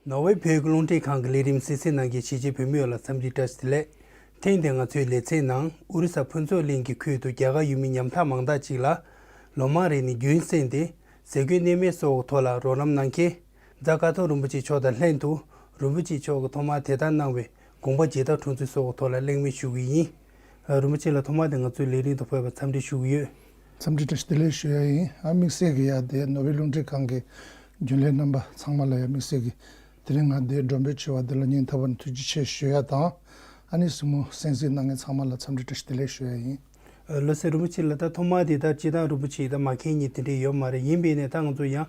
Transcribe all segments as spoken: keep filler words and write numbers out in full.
ནོར་ཝེ་བོད་ཀྱི་རླུང་འཕྲིན་ཁང་གི་ལས་རིམ་གསན་གཟིགས་གནང་མཁན་གཞིས་བྱེས་བོད་མི་ཡོངས་ལ་འཚམས་འདྲི་བཀྲ་ཤིས་བདེ་ལེགས། ཐེངས་འདིར་ང་ཚོའི་ལེ་ཚན་ནང་ཨོ་རི་ས་ཕུན་ཚོགས་གླིང་གི་ཁུལ་དུ་རྒྱ་གར་ཡུལ་མི་ཉམ་ཐག་མང་དག་ཅིག་ལ་ལོ་མང་རིང་ནས་རྒྱུན་བསྲིངས་ཏེ་ཟས་གོས་གནས་མལ་སོགས་ཀྱི་ཐོག་ལ་རོགས་རམ་གནང་མཁན་རྫ་ཀཿཐོག་རིན་པོ་ཆེ་མཆོག་དང་ལྷན་དུ་རིན་པོ་ཆེ་མཆོག་གིས་ཐོག་མར་དེ་ལྟར་གནང་བའི་དགོངས་པ་བརྗེད་ཐབས་བྲལ་ཚུལ་སོགས་ཀྱི་ཐོག་ལ་གླེང་མོལ་ཞུ་གི་ཡིན། རིན་པོ་ཆེ་ལགས་ཐོག་མར་དེ་ང་ཚོའི་ལས་རིམ་དུ་ཕེབས་པར་འཚམས་འདྲི་ཞུ་གི་ཡོད། འཚམས་འདྲི་བཀྲ་ཤིས་བདེ་ལེགས་ཞུ་ཡ་ཡིན། ཨ་དམིགས་བསལ་གྱི་ཡ་དེ་ནོར་ཝེ་རླུང་འཕྲིན་ཁང་གི་རྒྱུན་ལས་རྣམ་པ་ཚང་མ་ལ་ཡ་དམིགས་བསལ་གྱི་དེ་རིང་ང་འདིར་མགྲོན་འབོད་བྱས་པ་འདི་ལ་སྙིང་ཐག་པ་ནས་ཐུགས་རྗེ་ཆེ་ཞུ་ཡ་དང་། ཨ་ནི་གཟིགས་མོ་གསན་གཟིགས་གནང་མཁན་ཚང་མ་ལ་འཚམས་འདྲི་བཀྲ་ཤིས་བདེ་ལེགས་ཞུ་ཡ་ཡིན། ལགས་སོ། རིན་པོ་ཆེ་ལགས་ད་ཐོག་མར་དེ་ད་སྤྱིར་བཏང་རིན་པོ་ཆེ་ད་མ་མཁྱེན་མཁན་དེ་འདྲ་ཡོད་མ་རེད། ཡིན་པས་ནས་ད་ང་ཚོ་ཡང་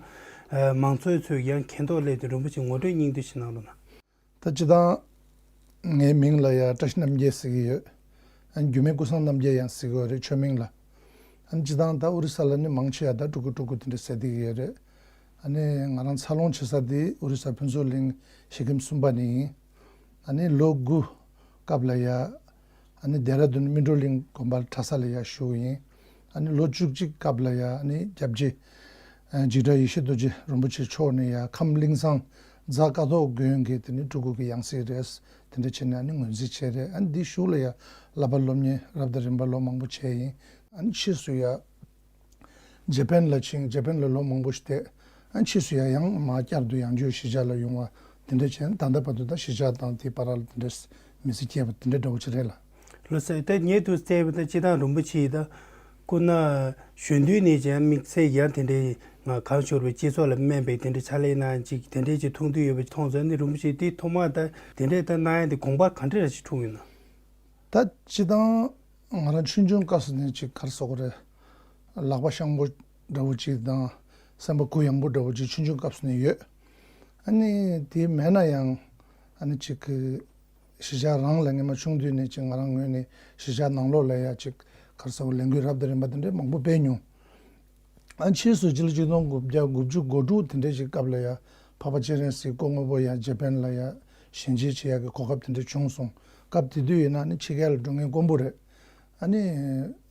མང་ཚོགས་ཚོས་ཡང་མཁྱེན་རྟོགས་སླེབས་ཏེ་རིན་པོ་ཆེ་ངོ་སྤྲོད་སྙིང་བསྡུས་ཤིག་གནང་རོགས་གནང་། ད་སྤྱིར་བཏང་ངའི་མིང་ལ་ཡ་བཀྲ་ཤིས་རྣམ་རྒྱལ་ཟེར་གྱི་ཡོད། ཨ་ནི་རྒྱུད་སྨད་ཀུན་བཟང་རྣམ་རྒྱལ་ཡང་ཟེར་གྱི་ཡོད་རེད་ཆོས་མིང་ལ། ཨ་ནི་སྤྱིར་བཏང་ད་ཨོ་རི་ས་ལ་ནི་མང་ཆེ་བ་ད་སྤྲུལ་སྐུ་སྤྲུལ་སྐུ་དེ་འདྲ་ཟེར་བསྡད་ཀྱི་ཡོད་རེད། ཨ་ནི་ང་རང་འཚར་ལོངས་བྱེད་ས་དེ་ཨོ་རི་ས་ཕུན་ཚོགས་གླིང་གཞིས་ཁྱིམ་གསུམ་པ་ནས་ཡིན། ཨ་ནི་ལོ་དགུ་སྐབས་ལ་ཡ། ཨ་ནི་ལྡེ་ར་ལྡུན་སྨིན་གྲོལ་གླིང་དགོན་པར་གྲྭ་ས་ལ་ཡ་བཞུགས་ཡིན། ཨ་ནི་ལོ་བཅུ་གཅིག་སྐབས་ལ་ཡ་ཨ་ནི་སྐྱབས་རྗེ་འཇིགས་བྲལ་ཡེ་ཤེས་རྡོ་རྗེ་རིན་པོ་ཆེ་མཆོག་ནས་ཡ་ཁམས་གླིང་ཚང་རྫ་ཀཿཐོག་དགོན་གྱི་དེ་ནི་སྤྲུལ་སྐུ་གི་ཡང་སྲིད་རེད། དེ་འདྲ་བྱས་ནས་ཨ་ནི་ངོས་འཛིན་བྱས་རེད། ཨ་ནི་འདི་གཞུག་ལ་ཡ་བསླབ་པ་སློབ་གཉེར་རབ་དང་རིམ་པ་ལོ་མང་པོ་བྱས་ཡིན། ཨ་ནི་ཕྱིས་སུ་ཡ། ཇེ་པན་ལ་ཕྱིན། ཇེ་པན་ལ་ལོ་མང་པོ་ཞིག་བསྡད། ཨ་ཕྱིས་སུ་ཡང་ཡང་མ་བསྐྱར་དུ་ཡང་བསྐྱར་གཞིས་ཆགས་ལ་ཡོང་བ་དེ་འདྲ་བྱས་ནས་ད་ལྟ་བར་དུ་ད་གཞིས་ཆགས་དང་དེའི་བར་ལ་དེ་འདྲ་མི་ཚེ་སྐྱེལ་བ་དེ་འདྲ་འདྲ་བོ་ཅིག་རེད་ལ། ལགས་སོ། ད་ངས་དུ་བཙལ་བ་ད་སྤྱིར་བཏང་རིན་པོ་ཆེ་ད་སྐུ་ན་གཞོན་དུས་ནས་ཀྱང་དམིགས་བསལ་ཡང་དེ་འདྲའི་ང་གང་ཞོར་བའི་སྤྱི་ཚོགས་ལ་སྨན་པའི་དེ་འདྲའི་ཕྱག་ལས་གནང་ཅིག་དེ་འདྲའི་ཅིག་མཐོང་ཐོས་ཡོད་པ་ཅིག་མཐོང་ཚར་ནས་རིན་པོ་ཆེ་དེ་ཐོག་མར་ད་དེ་འདྲའི་ད་གནང་ཡ་དེ་དགོངས་པ་ག་འདྲ་ཞིག་འཁྲུངས་ཡོད་ན། ད་སྤྱིར་བཏང་ང་རང་ཆུང་ཆུང་སྐབས་སུ་ནས་ཅིག་ག་རེ་ཟེར་དགོས་རེད། ལག་པ་ཤང་པོ་འདྲ་བོ་ཅིག་དང་སེམས་པ་གུ་ཡངས་པོ་འདྲ་བོ་ཅིག་ཆུང་ཆུང་སྐབས་སུ་ནས་ཡོད། ཨ་ནི་དེ་མེད་ན་ཡང་ཨ་ནི་ཅིག་གི་གཞིས་ཆགས་རང་ལ་སྔོན་མ་ཆུང་དུས་ནས་ཅིག་ང་རང་ངོས་ནས་གཞིས་ཆགས་ནང་ལོགས་ལ་ཡ་ཅིག་ག་རེ་ཟེར་དགོས་ལས་འགུལ་རབ་དང་རིམ་པ་དེ་འདྲའི་མང་པོ་སྤེལ་མྱོང་། ཨ་ཕྱིས་སུ་སྤྱི་ལོ་ཆིག་སྟོང་དགུ་བརྒྱ་དགུ་བཅུ་གོ་དྲུག་དེ་འདྲའི་ཞིག་སྐབས་ལ་ཡ་འཕགས་པ་སྤྱན་རས་གཟིགས་སྐུ་དངོས་པོ་ཡ་ཇེ་པན་ལ་ཡ་ཞལ་མཇལ་བྱེད་ཡག་གི་གོ་སྐབས་དེ་འདྲ་བྱུང་སོང་། སྐབས་དེ་དུས་ཡིན་ན་ནི་ཕྱི་རྒྱལ་ལ་འགྲོ་མཁན་དཀོན་པོ་རེད། ཨ་ནི་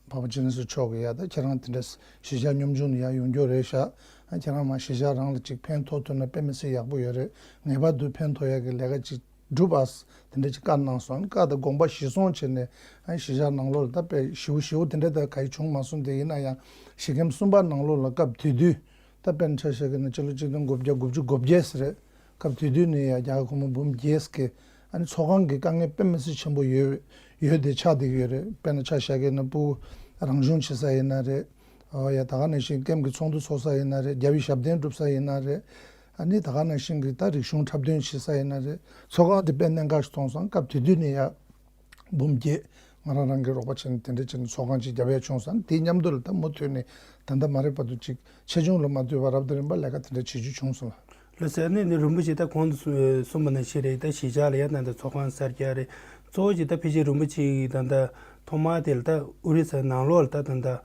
འཕགས་པ་སྤྱན་རས་གཟིགས་མཆོག་གིས་ཡ་ད་ཁྱེད་རང་དེ་འདྲ་གཞིས་ཆགས་སྙོམས་ཆུང་ནས་ཡ་ཡོང་རྒྱུ་རེད་ཤག་ཨ་ཁྱེད་རང་མ་གཞིས་ཆགས་རང་ལ་ཅིག་ཕན་ཐོགས་ཐུབ་ན་དཔེ་མི་སྲིད་ཡག་པོ་ཡོད་རེད། ངེས་པར་དུ་ཕན་ཐོགས་ཡག་གི་ལས་ཀ་ཅིག་སྒྲུབ་ཨ། དེ་འདྲ་ཅིག་བཀའ་གནང་སོང་། བཀའ་དང་དགོངས་པ་གཞིར་བཟུང་བྱས་ནས་ཨ་གཞིས་ཆགས་ནང་ལོགས་ལ་ད་དཔེ་ཞེ་པོ་ཞེ་པོ་དེ་འདྲ་ད་ག་ཡི་བྱུང་མ་སོང་། དེ་ཡིན་ན་ཡང་གཞིས་ཁྱིམ་གསུམ་པ་ནང་ལོགས་ལ་སྐབས་དེ་དུས་ད་དཔེར་ན་ཆ་བཞག་གི་ན་སྤྱི་ལོ་ཆིག་སྟོང་དགུ་བརྒྱ་དགུ་བཅུ་གོ་བརྒྱད་ཟེར་རེད། སྐབས་དེ་དུས་ནས་ཡང་རྒྱ་གར་གུང་མོ་འབུམ་བརྒྱད་ཀྱི་ཨ་ནི་ཚོགས་ཁང་གི་དཀའ་ངལ་དཔེ་མི་སྲིད་ཆེན་པོ་ཡོད་ཡོད་དེ་ཆགས་བསྡད་ཀྱི་ཡོད་རེད། དཔེར་ན་ཆ་བཞག་གི་ན་སྤུ་གུ་རང་གཞུང་བྱེད་ས་ཡིན་ན་རེད། ཨོ་ཡ་ད་ག་ནང་བཞིན་ཀེམ་གྱི་ཚོགས་འདུ་ཚོགས་ས་ཡིན་ན་རེད། རྒྱལ་བའི་ཞབས་བརྟན་སྒྲུབ་ས་ཡིན་ན་རེད། ཨ་ནི་ད་ག་ནང་བཞིན་གྱི་ད་རིག་གཞུང་འཁྲབ་སྟོན་བྱེད་ས་ཡིན་ན་རེད། ཚོགས་ཁང་དེ་དཔེ་གནད་འགག་ཞིག་མཐོང་སོང་། སྐབས་དེ་དུས་ནས་ཡ་འབུམ་བརྒྱད་ང་རང་རང་གི་རོགས་པ་བྱས་ནས་དེ་འདྲ་བྱས་ནས་ཚོགས་ཁང་ཅིག་རྒྱབ་ཡ་བྱུང་སོང་། དེའི་མཉམ་དུ་ལ་ད་མུ་མཐུད་ནས་ད་ལྟ་མ་རེད་བར་དུ་ཅིག་ཆེ་ཆུང་ལ་མ་ལྟོས་པར་རབ་དང་རིམ་པ་ལས་ཀ་དེ་འདྲ་བྱེད་རྒྱུ་བྱུང་སོང་ལ། ལགས་སོ། ཨ་ནི་ནི་རིན་པོ་ཆེ་ད་གོང་དུ་གསུ- གསུངས་པ་ནང་བཞིན་རེད། ད་གཞིས་ཆགས་ལ་ཡ་ད་ད་ཚོགས་ཁང་གསར་རྒྱག་རེད། གཙོ་བོ་ཅིག་ད་ཕལ་ཆེར་རིན་པོ་ཆེ་ད་ད་ཐོག་མ་དེ་ལ་ད་ཨོ་རི་ས་ནང་ལོགས་ལ་ད་ད་ད་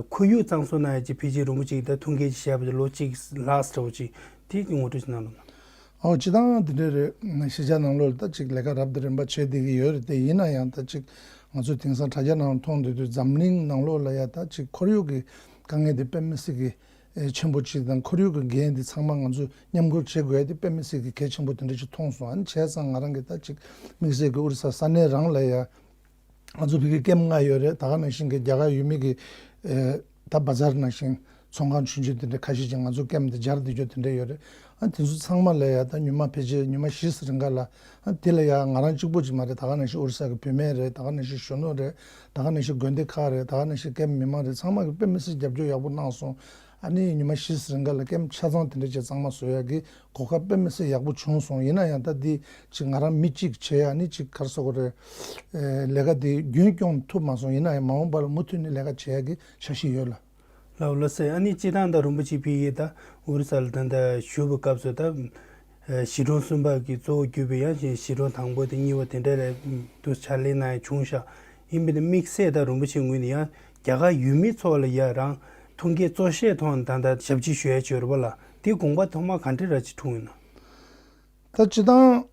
ཁོར་ཡུག་གཙང་བཟོ་གནང་ཡ་ཅིག་ཕལ་ཆེར་རིན་པོ་ཆེ་ད་ཐུགས་འགན་ཅིག་བཞག་པ་ཅིག་ལོ་གཅིག་ལྷག་ཙམ་ཅིག་དེ་གི་ངོ་སྤྲོད་ཅིག་གནང་རོགས་གནང་། ཨོ་སྤྱིར་བཏང་དེ་འདྲ་རེད། གཞིས་ཆགས་ནང་ལོགས་ལ་ད་ཅིག་ལས་ཀ་རབ་དང་རིམ་པ་བྱས་བསྡད་ཀྱི་ཡོད་རེད། དེ་ཡིན་ན་ཡང་ད་ཅིག་ང་ཚོ་དེང་སང་དྲ་རྒྱ་ནང་མཐོང་བསྡད་དུས་འཛམ་གླིང་ནང་ལོགས་ལ་ཡ་ད་ཅིག་ཁོར་ཡུག་གི་དཀའ་ངལ་དེ་དཔེ་མི་སྲིད་ཀྱི་ཨེ་ཆེན་པོ་ཅིག་དང་། ཁོར་ཡུག་གི་འགན་དེ་ཚང་མ་ང་ཚོས་མཉམ་འཁུར་བྱེད་དགོས་ཡ་དེ་དཔེ་མི་སྲིད་ཀྱི་གལ་ཆེན་པོ་དེ་འདྲ་ཅིག་མཐོང་སོང་། ཨ་ནི་བྱས་ཙང་ང་རང་གིས་ད་ཅིག་དམིགས་བསལ་གྱི་ཨོ་རི་ས་ས་གནས་རང་ལ་ཡ་ང་ཚོ་ཕ་གིར་ཀེམ་ལྔ་ཡོད་རེད། ད་ག་ནང་བཞིན་གྱི་རྒྱ་གར་ཡུལ་མི་གི་ཨེ་ད་བ་ཛར་ནང་བཞིན་ཚོང་ཁང་ཆུང་ཆུང་དེ་འདྲ་ཁ་ཤས་ཅིག་ང་ཚོ་ཀེམ་དེ་སྦྱར་བསྡད་རྒྱུ་དེ་འདྲ་ཡོད་རེད། ཨ་དེ་ཚོ་ཚང་མ་ལ་ཡ་ད་ཉི་མ་ཕལ་ཆེར་ཉི་མ་བཞི་ཙམ་རིང་ག་ལ་ཨ་དེ་ལ་ཡ་ང་རང་གཅིག་པོ་ཅིག་མ་རེད། ད་ག་ནང་བཞིན་ཨོ་རི་ས་གི་བུད་མེད་རེད། ད་ག་ནང་བཞིན་གཞོན་ནུ་རེད། ད་ག་ནང་བཞིན་དགོན་སྡེ་ཁག་རེད། ད་ག་ནང་བཞིན་ཀེམ་མི་མང་རེད། ཚང་མ་གིས་དཔེ་མི་སྲིད་རྒྱབ་སྐྱོར་ཡག་པོ་གནང་སོང་། ཨ་ནི་ཉི་མ་བཞི་ཙམ་རིང་ག་ལ་ཀེམ་ཆ་ཚང་དེ་འདྲ་ཅིག་གཙང་མ་བཟོ་ཡག་གི་གོ་སྐབས་དཔེ་མི་སྲིད་ཡག་པོ་བྱུང་སོང་། ཡིན་ན་ཡང་ད་འདི་ཅིག་ང་རང་མི་གཅིག་བྱས་ཡ་ནི་ཅིག་ག་རེ་ཟེར་དགོས་རེད། ཨེ་ལས་ཀ་འདི་རྒྱུན་སྐྱོང་ཐུབ་མ་སོང་། ཡིན་ན་ཡང་མ་འོངས་པ་ལ་མུ་མཐུད་ནས་ལས་ཀ་བྱེད་ཡ་གི་འཆར་གཞི་ཡོད་ལགས། ལགས་ལགས་སེ། ཨ་ནི་སྤྱིར་བཏང་ད་རིན་པོ་ཆེ་ཕ་གིར་ད་ཨོ་རི་ས་ལ་ད་ད་བཞུགས་པའི་སྐབས་སུ་ད་ཨེ་གཞིས་གྲོང་གསུམ་པ་གི་གཙོ་བོ་གྱུར་པའི་ཡང་གཞིས་གཞིས་གྲོང་དང་པོ་དང་གཉིས་པ་དེ་འདྲ་ལ་དུ་ཕྱག་ལས་གནང་ཡ་བྱུང་ཤག་ཡིན་པས་ན་དམིགས་བསལ་ད་རིན་པོ་ཆེའི་ངོས་ནས་ཡང་རྒྱ་གར་ཡུལ་མི་ཚོ་ལ་ཡ་རང་ཐུགས་འགན་གཙོ་ཤས་ཐོག་ནས་ད་ལྟ་ཞབས་ཕྱི་ཞུ་ཡ་བྱས་ཡོད་རེད་པ་ལགས། དེའི་དགོངས་པ་ཐོག་མ་ག་འདྲ་ར་ཅིག་འཁྲུངས་ཡོད་ན། ད་སྤྱིར་བཏང་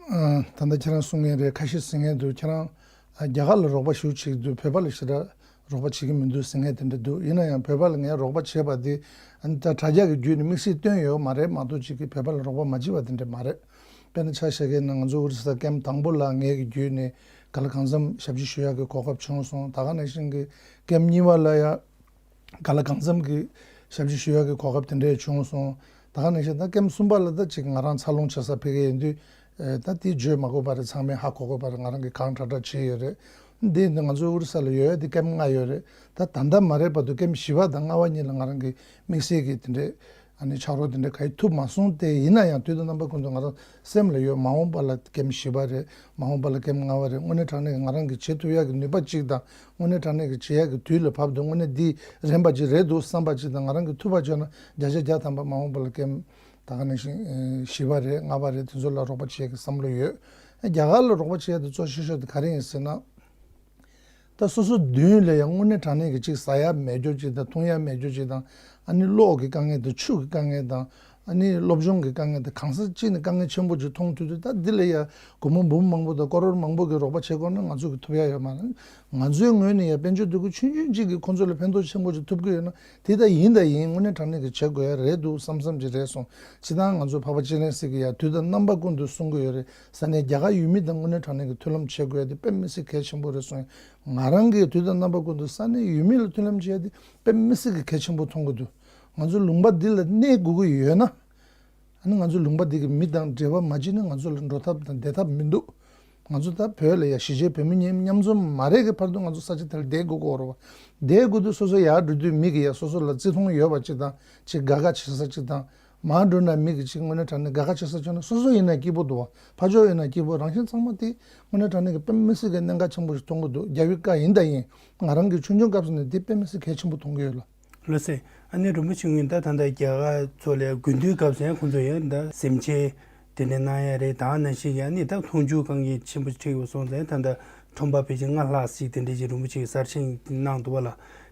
ཨ་ད་ལྟ་ཁྱེད་རང་གསུང་མཁན་རེད། ཁ་ཤས་ཟེར་མཁན་འདུག་ཁྱེད་རང་ཨ་རྒྱ་གར་ལ་རོགས་པ་ཞེ་པོ་བྱེད་ཀྱི་འདུག་བོད་པ་ལ་ཞེ་དྲག་ རོགས་པ་བྱེད་ཀྱི་མི་འདུག་ཟེར་མཁན་དེ་འདྲ་འདུག་ཡིན་ན་ཡང་བོད་པ་ལ་ངས་རོགས་པ་བྱས་པ་དེ་ཨ་ནི་ད་དྲ་རྒྱ་གི་བརྒྱུད་ནས་དམིགས་བསལ་བཏོན་ཡོད་མ་རེད་མ་གཏོགས་ཅིག་གིས་བོད་པ་ལ་རོགས་པ་མ་བྱེད་པ་དེ་འདྲ་མ་རེད། དཔེར་ན་ཆ་བཞག་གི་ན་ང་ཚོ་ཨོ་རི་ས་ཀེམ་དང་པོ་ལ་ངས་ཀྱི་བརྒྱུད་ནས་ག་ལ་གང་འཚམ་ཞབས་ཕྱི་ཞུ་ཡག་གི་གོ་སྐབས་བྱུང་སོང་། ད་ག་ནང་བཞིན་གྱི་ཀེམ་གཉིས་པ་ལ་ཡང་ག་ལ་གང་འཚམ་གྱི་ཞབས་ཕྱི་ཞུ་ཡག་གི་གོ་སྐབས་དེ་འདྲས་བྱུང་སོང་། ད་ག་ནང་བཞིན་ད་ཀེམ་གསུམ་པ་ལ་ད་ཅིག་ང་རང་འཚར་ལོངས་བྱེད་ས་ཕ་གི་ཡིན་དུས་ད་དེ་བརྗོད་མ་དགོས་པ་རེད། ཚང་མས་ཧ་གོ་དགོས་པ་རེད། ང་རང་གིས་གང་དྲག་དྲག་བྱས་ཡོད་རེད། འདི་ཡིན་དུས་ང་ཚོའི་ཨོ་རི་ས་ལ་ཡོད་ཡ་དེ་ཀེམ་ལྔ་ཡོད་རེད། ད་ད་ལྟ་མ་རེད་བར་དུ་ཀེམ་བཞི་པ་དང་ལྔ་པ་གཉིས་ལ་ང་རང་གིས་དམིགས་བསལ་གྱི་དེ་འདྲས་ཨ་ནི་ཕྱག་རོགས་དེ་འདྲ་ག་ཡེ་ཐུབ་མ་སོང་སྟེ། ཡིན་ན་ཡང་དུས་དང་རྣམ་པ་ཀུན་ཏུ་ང་རང་སེམས་ལ་ཡོད། མ་འོངས་པ་ལ་ཀེམ་བཞི་པ་རེད། མ་འོངས་པ་ལ་ཀེམ་ལྔ་པ་རེད། དངོས་གནས་དྲང་གནས་ཀྱི་ང་རང་གིས་བྱེད་ཐུབ་ཡག་གི་ནུས་པ་གཅིག་དང་དངོས་གནས་དྲང་གནས་ཀྱི་བྱེད་ཡག་གི་དུས་ལ་བབ་འདུག་དངོས་གནས་འདི་རན་པ་ཅིག་རེད་འདུག་བསམ་པ་ཅིག་དང་ང་རང་གིས་ཐུབ་པ་བྱས་ན་བརྒྱ་ཆ་བརྒྱ་ཐམ་པ་མ་འོངས་པ་ལ་ཀེམ་ད་ག་ནང་བཞིན་བཞི་པ་རེད། ལྔ་པ་རེད། དེ་ཚོ་ལ་རོགས་པ་བྱེད་ཡག་གི་བསམ་བློ་ཡོད། རྒྱ་གར་ལ་རོགས་པ་བྱེད་ཡག་དེ་གཙོ་ཆེ་ཤོས་དེ་ག་རེ་ཡིན་ཟེར་ན། ད་སོ་སོ་མདུན་ལ་ཡང་དངོས་གནས་དྲང་གནས་ཀྱི་ཅིག་ཟ་ཡ་མེད་རྒྱུ་ཅིག་དང་འཐུང་ཡ་མེད་རྒྱུ་ཅིག་དང་ཨ་ནི་གློག་གི་དཀའ་ངལ་དང་ཆུ་གི་དཀའ་ངལ་དང་ཨ་ནི་སློབ་སྦྱོང་གི་དཀའ་ངལ་དང་གང་ས་ཅིག་ནས་དཀའ་ངལ་ཆེན་པོ་ཅིག་མཐོང་དུས་དུས་ད་འདི་ལ་ཡ་སྒོར་མོ་འབུམ་མང་པོ་དང་ཀོ་རོར་མང་པོ་གི་རོགས་པ་བྱེད་དགོས་ན་ང་ཚོ་གི་ཐུབ་ཡ་ཡོད་མ་རེད། ང་ཚོའི་ངོས་ནས་ཡ་དཔལ་འབྱོར་འདུ་འགོད་ཆུང་ཆུང་ཅིག་གིས་ཁོང་ཚོ་ལ་ཕན་ཐོགས་ཆེན་པོ་ཅིག་ཐུབ་ཀྱི་ཡོད་ན་དེ་ད་ཡིན་ད་ཡིན་དངོས་གནས་དྲང་གནས་ཀྱི་བྱེད་དགོས་ཡ་རེད་འདུག་བསམ་བསམ་ཅིག་རེད་སོང་། སྤྱིར་བཏང་ང་ཚོ་འཕགས་པ་སྤྱན་རས་གཟིགས་ཀྱིས་ཡ་དུས་དང་རྣམ་པ་ཀུན་ཏུ་གསུང་གི་ཡོད་རེད། ས་གནས་རྒྱ་གར་ཡུལ་མི་དང་དངོས་གནས་དྲང་གནས་ཀྱི་མཐུན་ལམ་བྱེད་དགོས་ཡ་དེ་དཔེ་མི་སྲིད་གལ་ཆེན་པོ་རེད་གསུངས། ང་རང་གིས་དུས་དང་རྣམ་པ་ཀུན་ཏུ་ས་གནས་ཡུལ་མི་ལ་མཐུན་ལམ་བྱེད་ཡ་དེ་དཔེ་མི་སྲིད་ཀྱི་གལ་ཆེན་པོ་མཐོང་གི་འདུག་ང་ཚོ་ལུང་པ་འདི་ལ་གནས་དགོས་ཀྱི་ཡོད་ན། ཨ་ནི་ང་ཚོ་ལུང་པ་འདི་གི་མི་དང་འབྲེལ་བ་མ་བྱེད་ན་ང་ཚོ་ལ་འགྲོ་ཐབས་དང་བསྡད་ཐབས་མི་འདུག་ང་ཚོ་ད་བོད་ལ་ཡ་གཞིས་བྱེས་བོད་མི་མཉམ་མཉམ་འཛོམས་མ་རེད་ཀྱི་བར་དུ་ང་ཚོ་ས་ཆ་དེ་ལ་བསྡད་དགོས་ཀྱི་ཡོད་རེད་བ། བསྡད་དགོས་དུས་སོ་སོ་ཡར་འགྲོ་དུས་མི་གི་ཡ་སོ་སོ་ལ་བརྩི་མཐོང་ཡོད་པ་ཅིག་དང་ཅིག་དགའ་དགའ་བྱེད་ས་ཅིག་དང་། མར་འགྲོ་ན་མི་གི་ཅིག་དངོས་གནས་དྲང་གནས་དགའ་དགའ་བྱེད་ས་བྱུང་ན་སོ་སོ་ཡིན་ན་སྐྱིད་པོ་འདུག་བ། ཕར་ཕྱོགས་ཡིན་ན་སྐྱིད་པོ། རང་བཞིན་ཚང་མ་དེ་དངོས་གནས་དྲང་གནས་ཀྱི་དཔེ་མི་སྲིད་ཀྱི་གནད་འགག་ཆེན་པོ་ཞིག་མཐོང་གི་འདུག་རྒྱ་བོད་བཀའ་ཡིན་ད་ཡིན། ང་རང་གི་ཆུང་ཆུང་སྐབས་སུ་ནས་དེ་དཔེ་མི་སྲིད་གལ་ཆེན་པོ་མཐོང་གི་ཡོད་ལ། ལགས་སེ། ཨ་ནི་རིན་པོ་ཆེ་ངོས་ད་ད་ལྟ་རྒྱ་གར་ཚོ་ལ་དགུན་དུས་སྐབས་སུ་ཡང་ཁོང་ཚོ་ཡང་ད་སེམས་ཅན་དེ་འདྲ་གནང་ཡ་རེད། ད་ནང་བཞིན་ཡང་ནི་ད་འཐུང་ཆུ་གང་གི་ཆེན་པོ་ཁྲིད་དགོས་སོང་ཙང་ད་ད་ཁྲོམ་པ་ཕལ་ཆེར་ལྔ་ལྷག་ཞིག་དེ་འདྲ་ཅིག་རིན་པོ་ཆེ་གསར་བཞེངས་གནང་འདུག་བ་ལ།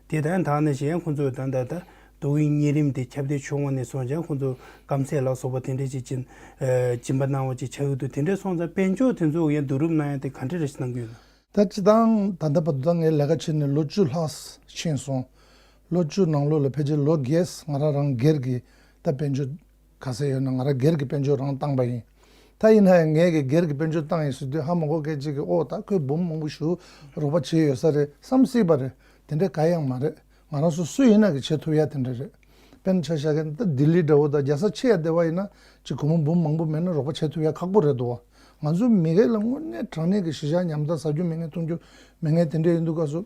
དེ་ད་ཡང་ད་ནང་བཞིན་ཡང་ཁོང་ཚོ་ད་ད་ད་དུས་ཡུན་གཉན་རིམ་དེ་ཁྱབ་གདལ་བྱུང་བ་ནས་བཟུང་ཡང་ཁོང་ཚོ་སྐམ་སའི་ལ་སོགས་པ་དེ་འདྲ་ཅིག་སྦྱིན་སྦྱིན་པ་གནང་བ་ཅིག་ཆགས་ཀྱི་འདུག་དེ་འདྲ་སོང་ཙང་དཔལ་འབྱོར་དེ་ཚོ་ཡང་བསྡུ་རུབ་གནང་ཡ་དེ་ག་འདྲ་རེ་ཞིག་གནང་གི་ཡོད་ན། ད་སྤྱིར་བཏང་ད་ལྟ་བར་དུ་ད་ངས་ལས་ཀ་བྱས་ནས་ལོ་བཅུ་ལྷག་ཕྱིན་སོང་། ལོ་བཅུ་ནང་ལོགས་ལ་ཕལ་ཆེར་ལོ་བརྒྱད་ང་རང་རང་སྒེར་གྱི་ད་དཔལ་འབྱོར་ག་ཚད་ཡོད་ན་ང་རང་སྒེར་གྱི་དཔལ་འབྱོར་རང་བཏང་པ་ཡིན། ད་ཡིན་ན་ཡང་ངས་ཀྱི་སྒེར་གྱི་དཔལ་འབྱོར་བཏང་ཡིན་ཟེར་དུས་ཧ་མ་གོ་མཁན་ཅིག་གིས་ཨོ་ད་ཁོས་འབུམ་མང་པོ་ཞིག་རོགས་པ་བྱས་ཡོད་ས་རེད་བསམ་སྲིད་པ་རེད། དེ་འདྲ་གང་ཡང་མ་རེད། ང་རང་ཚོ་སུ་ཡིན་ན་གི་བྱེད་ཐུབ་ཡ་དེ་འདྲ་རེད། དཔེར་ན་ཆ་བཞག་གི་ད་ལྡི་ལི་འདྲ་བོ་དང་རྒྱལ་ས་ཆེ་ཡ་སྡེ་བ་ཡིན་ན་ཅིག་སྒོར་མོ་འབུམ་མང་པོ་མེད་ན་རོགས་པ་བྱེད་ཐུབ་ཡ་ཁག་པོ་རེད་འདུག་བ། ང་ཚོ་མི་སྒེར་ལ་དངོས་གནས་དྲང་གནས་ཀྱི་གཞིས་ཆགས་ཉམ་ཐག་ཟ་རྒྱུ་མེད་མཁན་འཐུང་རྒྱུ་མེད་མཁན་དེ་འདྲ་ཡིན་དུས་སྐབས་སུ།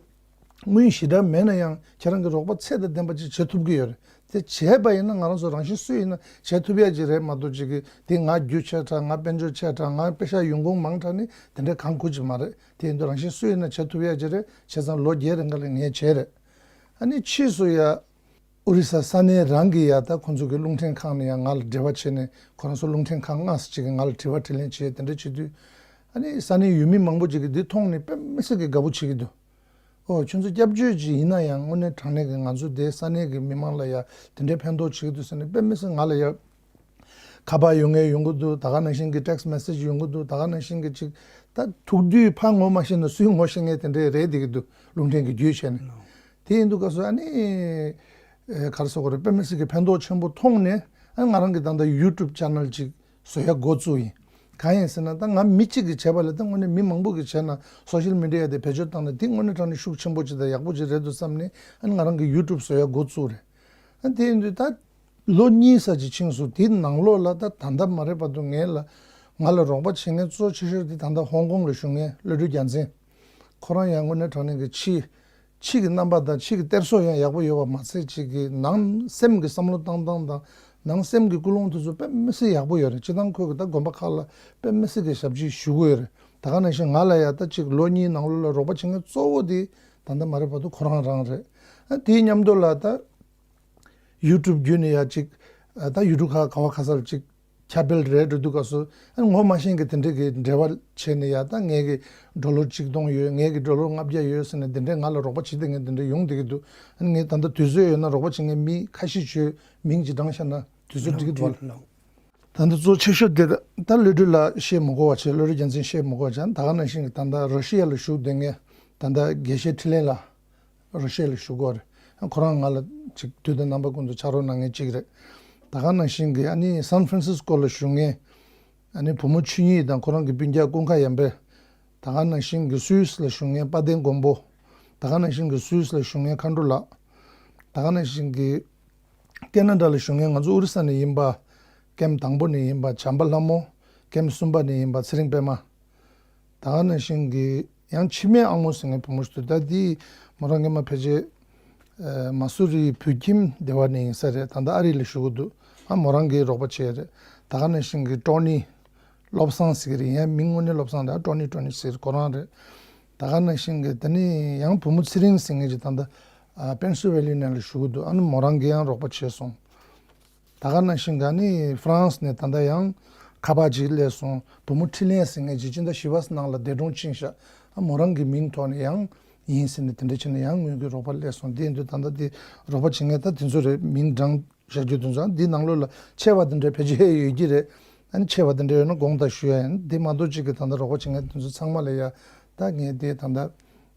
དངུལ་ཞེ་དྲག་མེད་ན་ཡང་ཁྱེད་རང་གི་རོགས་པ་ཚད་དང་ལྡན་པ་ཅིག་བྱེད་ཐུབ་ཀྱི་ཡོད་རེད། དེ་བྱས་པ་ཡིན་ན་ང་རང་ཚོ་རང་བཞིན་སུ་ཡིན་ན་བྱེད་ཐུབ་ཡ་ཅིག་རེད་མ་གཏོགས་ཅིག་གིས་དེ་ང་རྒྱུ་ཆེ་དྲགས་ང་དཔལ་འབྱོར་ཆེ་དྲགས་ང་པེ་ཤག་ཡོང་ཁུངས་མང་དྲགས་ནི་དེ་འདྲ་གང་དགོས་ཅིག་མ་རེད། དེ་ཡིན་དུས་རང་བཞིན་སུ་ཡིན་ན་བྱེད་ཐུབ་ཡ་ཅིག་རེད། བྱས་ཙང་ལོ་བརྒྱད་རིང་ག་ལ་ངས་བྱས་རེད། ཨ་ནི་ཕྱིས་སུ་ཡ། ཨོ་རི་ས་ས་གནས་རང་གི་ཡ་ད་ཁོང་ཚོ་གི་རླུང་འཕྲིན་ཁང་ནས་ཡང་ང་ལ་འབྲེལ་བ་བྱས་ནས་ཁོ་རང་ཚོ་རླུང་འཕྲིན་ཁང་ལྔ་ཙམ་ཅིག་གིས་ང་ལ་དྲི་བ་དྲིས་ལན་བྱས་དེ་འདྲ་བྱེད་དུས། ཨ་ནི་ས་གནས་ཡུལ་མི་མང་པོ་ཅིག་གིས་འདི་མཐོང་ནས་དཔེ་མི་སྲིད་ཀྱི་དགའ་པོ་བྱེད་ཀྱི་འདུག་ཨོ་ཁྱོད་ཚོ་སྐྱབས་བཅོལ་ཅིག་ཡིན་ན་ཡང་དངོས་གནས་དྲང་གནས་ཀྱི་ང་ཚོ་དེ་ས་གནས་ཀྱི་མི་མང་ལ་ཡ་དེ་འདྲའི་ཕན་ཐོགས་བྱེད་ཀྱི་འདུག་ཟེར་ནས་དཔེ་མི་སྲིད་ང་ལ་ཡ་ཁ་པར་ཡོང་ངེས་ཡོང་གི་འདུག་ད་ག་ནང་བཞིན་གྱི་text message་ཡོང་གི་འདུག་ད་ག་ནང་བཞིན་གྱི་ཅིག་ད་ཐུག་དུས་ཕར་ངོ་མ་ཤེས་ན་ཚུར་ངོ་ཤེས་མཁན་དེ་འདྲའི་རེད་བསྡད་ཀྱི་འདུག་རླུང་འཕྲིན་གྱི་བརྒྱུད་བྱས་ནས། དེ་ཡིན་དུས་སྐབས་སུ་ཨ་ནི། ཨེ་ག་རེ་ཟེར་དགོས་རེད། དཔེ་མི་སྲིད་ཀྱི་ཕན་ཐོགས་ཆེན་པོ་མཐོང་ནས་ཨ་ང་རང་གི་ད་ལྟ་YouTube channel་ཅིག་བཟོ་ཡ་འགོ་བཙུགས་ཡིན། གང་ཡིན་ཟེར་ན་ད་ང་མི་གཅིག་གིས་བྱས་པ་ལས་ད་དངོས་གནས་མི་མང་པོ་གིས་བྱས་ན་social media་དེ་བེད་སྤྱོད་བཏང་ན་དེ་དངོས་གནས་དྲང་གནས་ཤུགས་ཆེན་པོ་ཅིག་དང་ཡག་པོ་ཅིག་རེད་འདུག་བསམ་ནས་ཨ་ནི་ང་རང་གི་YouTube་བཟོ་ཡ་འགོ་བཙུགས་རེད། ཨ་དེ་ཡིན་དུས་ད་ལོ་གཉིས་ཙམ་ཅིག་ཕྱིན་སོང་། དེའི་ནང་ལོགས་ལ་ད་ད་ལྟ་མ་རེད་བར་དུ་ངས་ལ་ང་ལ་རོགས་པ་བྱེད་མཁན་གཙོ་ཆེ་ཤོས་དེ་ད་ལྟ་ཧོང་ཀོང་ལ་བཞུགས་མཁན་བློ་གྲོས་རྒྱལ་མཚན། ཁོ་རང་ཡང་དངོས་གནས་དྲང་གནས་ཀྱི་ཕྱི། ཕྱི་གི་རྣམ་པ་དང་ཕྱི་གི་གཏེར་སྲོལ་ཡང་ཡག་པོ་ཡོད་པ་མ་ཚད་ཅིག་གི་ནང་སེམས་ཀྱི་བསམ་བློ་བཏང་སྟངས་དང་ནང་སེམས་ཀྱི་ཀུན་སློང་དེ་ཚོ་དཔེ་མི་སྲིད་ཡག་པོ་ཡོད་རེད། སྤྱིར་བཏང་ཁོས་ཀྱི་ད་དགོན་པ་ཁག་ལ་དཔེ་མི་སྲིད་ཀྱི་ཞབས་ཕྱི་ཞུ་གི་ཡོད་རེད། ད་ག་ནང་བཞིན་ང་ལ་ཡང་ད་ཅིག་ལོ་གཉིས་ནང་ལོགས་ལ་རོགས་པ་བྱེད་མཁན་གཙོ་བོ་དེ་ད་ལྟ་མ་རེད་བར་དུ་ཁོ་རང་རང་རེད། ཨ་དེའི་མཉམ་དུ་ལ་ད་YouTube་བརྒྱུད་ནས་ཡང་ཅིག་ཨ་ད་YouTube་ཁག་ག་བ་ག་ས་ལ་ཅིག་ཁྱབ་སྤེལ་རེད་འགྲོ་དུས་སྐབས་སུ་ཨ་ངོ་མ་ཤེས་མཁན་དེ་འདྲས་ཀྱི་འབྲེལ་བ་བྱས་ནས་ཡ་ད་ངས་ཀྱི་ཌོ་ལར་གཅིག་སྟོང་ཡོད། ངས་ཀྱི་ཌོ་ལར་ལྔ་བརྒྱ་ཡོད་ཟེར་ནས་དེ་འདྲས་ང་ལ་རོགས་པ་བྱེད་མཁན་དེ་འདྲས་ཡོང་བསྡད་ཀྱི་འདུག་ཨ་ངས་ད་ལྟ་དུས་ཚོད་ཡོད་ན་རོགས་པ་བྱེད་མཁན་མི་ཁ་ཤས་ཚོའི་མིང་ཅིག་བགྲངས་བཞག་ན་དུས་ཚོད་འགྲིག་གི་འདུག་བ། ད་ལྟ་གཙོ་ཆེ་ཤོས་དེ་ད་བློ་གྲོས་ལགས་བཤད་མི་དགོས་པ་བྱས། བློ་གྲོས་རྒྱལ་མཚན་བཤད་མི་དགོས་པ་བྱས། ད་ག་ནང་བཞིན་གྱི་ད་ལྟ་རོ་ཤི་ཡ་ལ་བཞུགས་བསྡད་མཁན་ད་ལྟ་དགེ་བཤེས་འཕྲིན་ལས་ལགས། རོ་ཤེལ་ལ་བཞུགས་ཀྱི་ཡོད་རེད། ཁོ་རང་ང་ལ་ཅིག་དུས་དང་རྣམ་པ་ཀུན་ཏུ་ཕྱག་རོགས་གནང་མཁན་གཅིག་རེད། ད་ག་ནང་བཞིན་གྱི་ཨ་ནི་སན་ཧྥ་རན་སིས་ཀོ་ལ་བཞུགས་མཁན་ཨ་ནི་བུ་མོ་ཆོས་ཉིད་དང་ཁོ་རང་གི་སྤུན་ཀྱག་ཀུན་དགའ་ཡམ་པེ། ད་ག་ནང་བཞིན་གྱི་སུད་སི་ལ་བཞུགས་མཁན་དཔལ་ལྡན་མགོན་པོ། ད་ག་ནང་བཞིན་གྱི་སུད་སི་ལ་བཞུགས་མཁན་མཁའ་འགྲོ་ལགས། ད་ག་ནང་བཞིན་གྱི་ཀེ་ན་ཌ་ལ་བཞུགས་མཁན་ང་ཚོ་ཨོ་རི་ས་ནས་ཡིན་པ། ཀེམ་དང་པོ་ནས་ཡིན་པ་བྱམས་པ་ལྷ་མོ། ཀེམ་གསུམ་པ་ནས་ཡིན་པ་ཚེ་རིང་པད་མ། ད་ག་ནང་བཞིན་གྱི་ཡང་འཆི་མེད་ཨ་མོ་ཟེར་མཁན་བུ་མོ་ཞིག་འདུག་ད་འདི་མོ་རང་སྔོན་མ་ཕལ་ཆེར་ཨ་མ་སུ་རི་བོད་ཁྱིམ་སྡེ་བ་ནས་ཡིན་ས་རེད། ད་ལྟ་ཨ་རི་ལ་བཞུགས་ཀྱི་འདུག་ཨ་མོ་རང་གིས་རོགས་པ་བྱས་རེད། ད་ག་ནང་བཞིན་གྱི་ཀྲོ་ནི་བློ་བཟང་ཟེར་གྱི་རེད། ཡང་མིང་དངོས་གནས་བློ་བཟང་རེད། ཀྲོ་ནི་ཀྲོ་ནི་ཟེར་ཁོ་རང་རེད། ད་ག་ནང་བཞིན་གྱི་ད་ནི་ཡང་བུ་མོ་ཚེ་རིང་ཟེར་མཁན་ཅིག་ད་ལྟ་ཨ་པེན་སིལ་ཝེ་ནི་ཡ་ལ་བཞུགས་ཀྱི་འདུག་ཨ་ནི་མོ་རང་གིས་ཡང་རོགས་པ་བྱས་སོང་། ད་ག་ནང་བཞིན་ག་ནི་ཧྥ་རན་སི་ནས་ད་ལྟ་ཡང་ཁ་པར་ཅིག་སླེབས་སོང་། བུ་མོ་འཕྲིན་ལས་ཟེར་མཁན་ཅིག་སྤྱི་ཟླ་བཞི་པ་ནང་ལ་འདས་གྲོངས་ཕྱིན་ཤག་ཨ་མོ་རང་གི་མིང་ཐོག་ནས་ཡང་ཡིན་ཟེར་ནས་དེ་འདྲ་བྱས་ནས་ཡང་དངུལ་གྱི་རོགས་པ་སླེབས་སོང་། དེ་ཡིན་དུས་ད་ལྟ་དེ་རོགས་པ་བྱེད་མཁན་ད་དེ་ཚོ་རེད། མིང་བགྲང་བཞག་རྒྱུ་དེ་ཚོ་འདི་ནང་ལོགས་ལ་ཆེ་བ་དེ་འདྲ་ཕལ་ཆེར་ཡོད་ཀྱི་རེད། ཨ་ནི་ཆེ་བ་དེ་འདྲ་ཡོད་ན་དགོངས་དག་ཞུ་ཡ་ཡིན། དེ་མ་གཏོགས་ཅིག་གི་ད་ལྟ་རོགས་པ་བྱེད་མཁན་དེ་ཚོ་ཚང་མ་ལ་ཡ་ད་ངས་དེ་ད་ལྟ་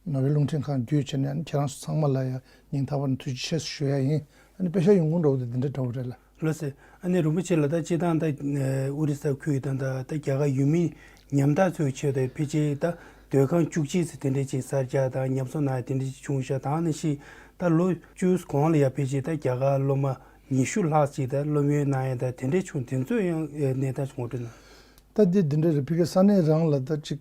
ནོར་ཝེ་རླུང་འཕྲིན་ཁང་བརྒྱུད་བྱས་ནས་ཨ་ནི་ཁྱེད་རང་ཚོ་ཚང་མ་ལ་ཡ་སྙིང་ཐག་པ་ནས་ཐུགས་རྗེ་ཆེ་ཞུ་ཡ་ཡིན། ཨ་ནི་པེ་ཤ་ཡོང་ཁུངས་འདྲ་བོ་དེ་འདི་འདྲ་འདྲ་བོ་རེད་ལ། ལགས་སོ། ཨ་ནི་རིན་པོ་ཆེ་ལ་ད་སྤྱིར་བཏང་ད་ཨུ་རི་ས་ཁུལ་དང་ད་ད་རྒྱ་གར་ཡུལ་མི་ཉམ་ཐག་ཚོའི་ཆེད་དུ་ཕལ་ཆེར་ད་སྡོད་ཁང་བཅུ་གཅིག་ཙམ་དེ་འདྲ་ཅིག་གསར་རྒྱག་དང་ཉམས་གསོ་གནང་ཡ་དེ་འདྲ་ཅིག་བྱུང་ཤག་ད་ནང་བཞིན་ད་ལོ་བཅུ་གོང་ལ་ཡ་ཕལ་ཆེར་ད་རྒྱ་གར་སློབ་མ་ཉི་ཤུ་ལྷག་ཅིག་ད་སློབ་ཡོན་གནང་ཡ་ད་དེ་འདྲ་བྱུང་། དེ་ཚོ་ཡང་གནས་སྟངས་ངོ་སྤྲོད་གནང་། ད་འདི་འདི་འདྲ་རེད། ཕ་གི་ས་གནས་རང་ལ་ད་ཅིག་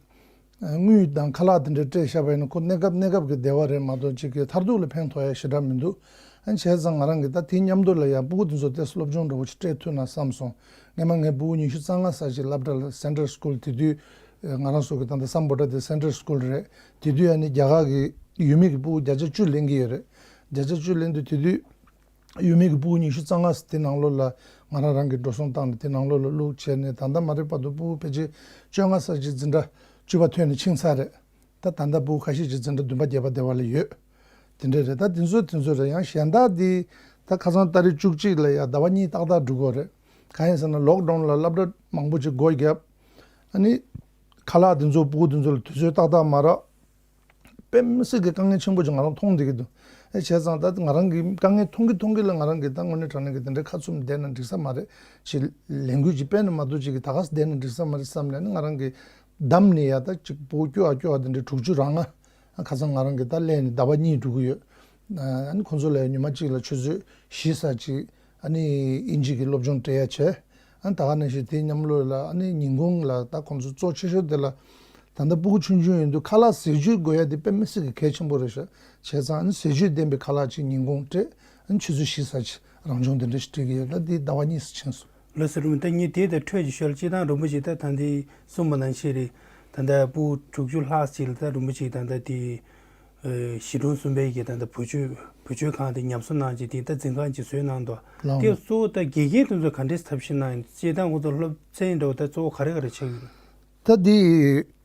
དངུལ་དང་ཁ་ལག་དེ་འདྲ་སྤྲད་བཞག་པ་ཡིན་ན་ཁོ་གནས་སྐབས་གནས་སྐབས་ཀྱི་བདེ་བ་རེད་མ་གཏོགས་ཅིག་གི་མཐར་ཐུག་ལ་ཕན་ཐོགས་ཡ་ཞེ་དྲག་མི་འདུག་ཨ་བྱས་ཙང་ང་རང་གིས་ད་དེའི་མཉམ་དུ་ལ་ཡ་སྤུ་གུ་དེ་ཚོ་ཏོག་ཙམ་སློབ་སྦྱོང་འདྲ་བོ་ཅིག་སྤྲད་ཐུབ་ན་བསམ་སོང་། སྔོན་མ་ངའི་སྤུ་གུ་ཉི་ཤུ་རྩ་ལྔ་ཙམ་ཅིག་སློབ་གྲྭ་ལ་སེན་ཊལ་སི་ཀུལ་དེ་དུས་ང་རང་ཚོ་གི་ད་ལྟ་སམ་བྷོ་ཊ་དེ་སེན་ཊལ་སི་ཀུལ་རེད། དེ་དུས་ཨ་ནི་རྒྱ་གར་གི་ཡུལ་མི་གི་སྤུ་གུ་བརྒྱ་ཆ་བཅུ་ལེན་གྱི་ཡོད་རེད། བརྒྱ་ཆ་བཅུ་ལེན་དུས་དེ་དུས། ཡུལ་མི་གི་སྤུ་གུ་ཉི་ཤུ་རྩ་ལྔ་ཙམ་དེ་ནང་ལོགས་ལ་ང་རང་རང་གིས་འགྲོ་སོང་བཏང་ནས་དེ་ནང་ལོགས་ལ་བླུགས་བྱས་ནས་ད་ལྟ་མ་རེད་བར་དུ་སྤུ་གུ་ཕལ་ཆེར་བཅོ་ལྔ་ཙམ་ཅིག་འཛིན་གྲྭ་བཅུ་པ་ཐོན་ནས་ཕྱིན་ཚར་རེད། ད་ད་ལྟ་སྤུ་གུ་ཁ་ཤས་ཅིག་འཛིན་གྲྭ་བདུན་པ་བརྒྱད་པ་དེ་བ་ལ་ཡོད། དེ་འདྲ་རེད། ད་དེ་ཚོ་དེ་ཚོ་རེད། ཡང་གཞན་དག་དེ་ད་ཁ་སང་ཏ་རིག་བཅུ་གཅིག་ལ་ཡ་ཟླ་བ་གཉིས་ཏག་ཏག་འགྲོ་གི་ཡོད་རེད། གང་ཡིན་ཟེར་ན་ལོག་ཌའུན་ལ་སློབ་གྲྭ་མང་པོ་ཅིག་སྒོ་བརྒྱབ། ཨ་ནི་ཁ་ལག་དེ་ཚོ་སྤུ་གུ་དེ་ཚོ་ལ་དུས་ཚོད་ཏག་ཏག་མ་རག་དཔེ་མི་སྲིད་ཀྱི་དཀའ་ངལ་ཆེན་པོ་ཅིག་ང་རང་མཐོང་བསྡད་ཀྱི་འདུག་ཨེ་བྱས་ཙང་ད་ང་རང་གི་དཀའ་ངལ་མཐོང་གི་མཐོང་གི་ལ་ང་རང་གི་ད་དངོས་གནས་དྲང་གནས་ཀྱི་དེ་འདྲའི་ཁ་བཙུམ་བསྡད་ན་འགྲིག་ས་མ་རེད། ཅིག་ལས་འགུལ་ཅིག་སྤེལ་ན་མ་གཏོགས་ཅིག་གི་ད་ག་སེ་བསྡད་ན་འགྲིག་ས་མ་རེད་བསམ་ནས་ནི་ང་རང་གི་བདམས་ནས་ཡ་ད་ཅིག་སྤུ་གུ་སྐྱོ་བ་སྐྱོ་བ་དེ་འདྲའི་དྲུག་ཅུ་རང་ང་ཁ་སང་ང་རང་གི་ད་སླེབས་ནས་ཟླ་བ་གཉིས་འགྲོ་གི་ཡོད། ཨ་ནི་ཁོང་ཚོ་ལ་ཉི་མ་གཅིག་ལ་ཆུ་ཚོད་བཞི་ཙམ་ཅིག་ཨ་ནི་དབྱིན་ཇི་གི་སློབ་སྦྱོང་སྤྲད་ཡ་བྱས། ཨ་ནི་ད་ག་ནང་བཞིན་དེའི་མཉམ་ལོགས་ལ་ཨ་ནི་ཉིན་གུང་ལ་ད་ཁོང་ཚོ་གཙོ་ཆེ་ཤོས་དེ་ལ་ད་ལྟ་སྤུ་གུ་ཆུང་ཆུང་ཡིན་དུས་ཁ་ལག་ཟས་བཅུད་དགོས་ཡ་དེ་དཔེ་མི་སྲིད་ཀྱི་གལ་ཆེན་པོ་རེད་ཤག་བྱས་ཙང་ཨ་ནི་ཟས་བཅུད་ལྡན་པའི་ཁ་ལག་ཅིག་ཉིན་གུང་སྤྲད། ཨ་ནི་ཆུ་ཚོད་བཞི་ཙམ་ཅིག་རང་སྦྱོང་དེ་འདྲ་ཞིག་སྤྲད་ཀྱི་ཡོད། ད་འདི་ཟླ་བ་གཉིས་ཙམ་ཕྱིན་སོང་། ལགས་སོ། རུམ་ད་ངས་དེ་དང་འཕྲོས་ཀྱི་ཞོར་སྤྱིར་བཏང་རིན་པོ་ཆེ་ད་ད་འདི་གསུངས་པ་ནང་བཞིན་རེད། ད་ལྟ་སྤུ་གུ་དྲུག་ཅུ་ལྷག་ཅིག་ལ་ད་རིན་པོ་ཆེ་ད་ལྟ་དེ། ཨ་གཞིས་གྲོང་གསུམ་པའི་གི་ད་ལྟ་བུ་བཅོལ་བུ་བཅོལ་ཁང་དེ་ཉམས་གསོ་གནང་བྱས་དེ་ད་འཛིན་ཁང་ཅིག་བཟོས་གནང་འདུག་ལགས། དེ་གཙོ་བོ་ད་དགེ་རྒན་དེ་ཚོ་ག་འདྲས་ཐབས་ཤེས་གནང་ཡིན། སྤྱིར་བཏང་ཁོ་ཚོ་སློབ་ཚན་འདྲ་བོ་ད་གཙོ་བོ་ག་རེ་ག་རེ་ཆགས་ཡོད། ད་དེ་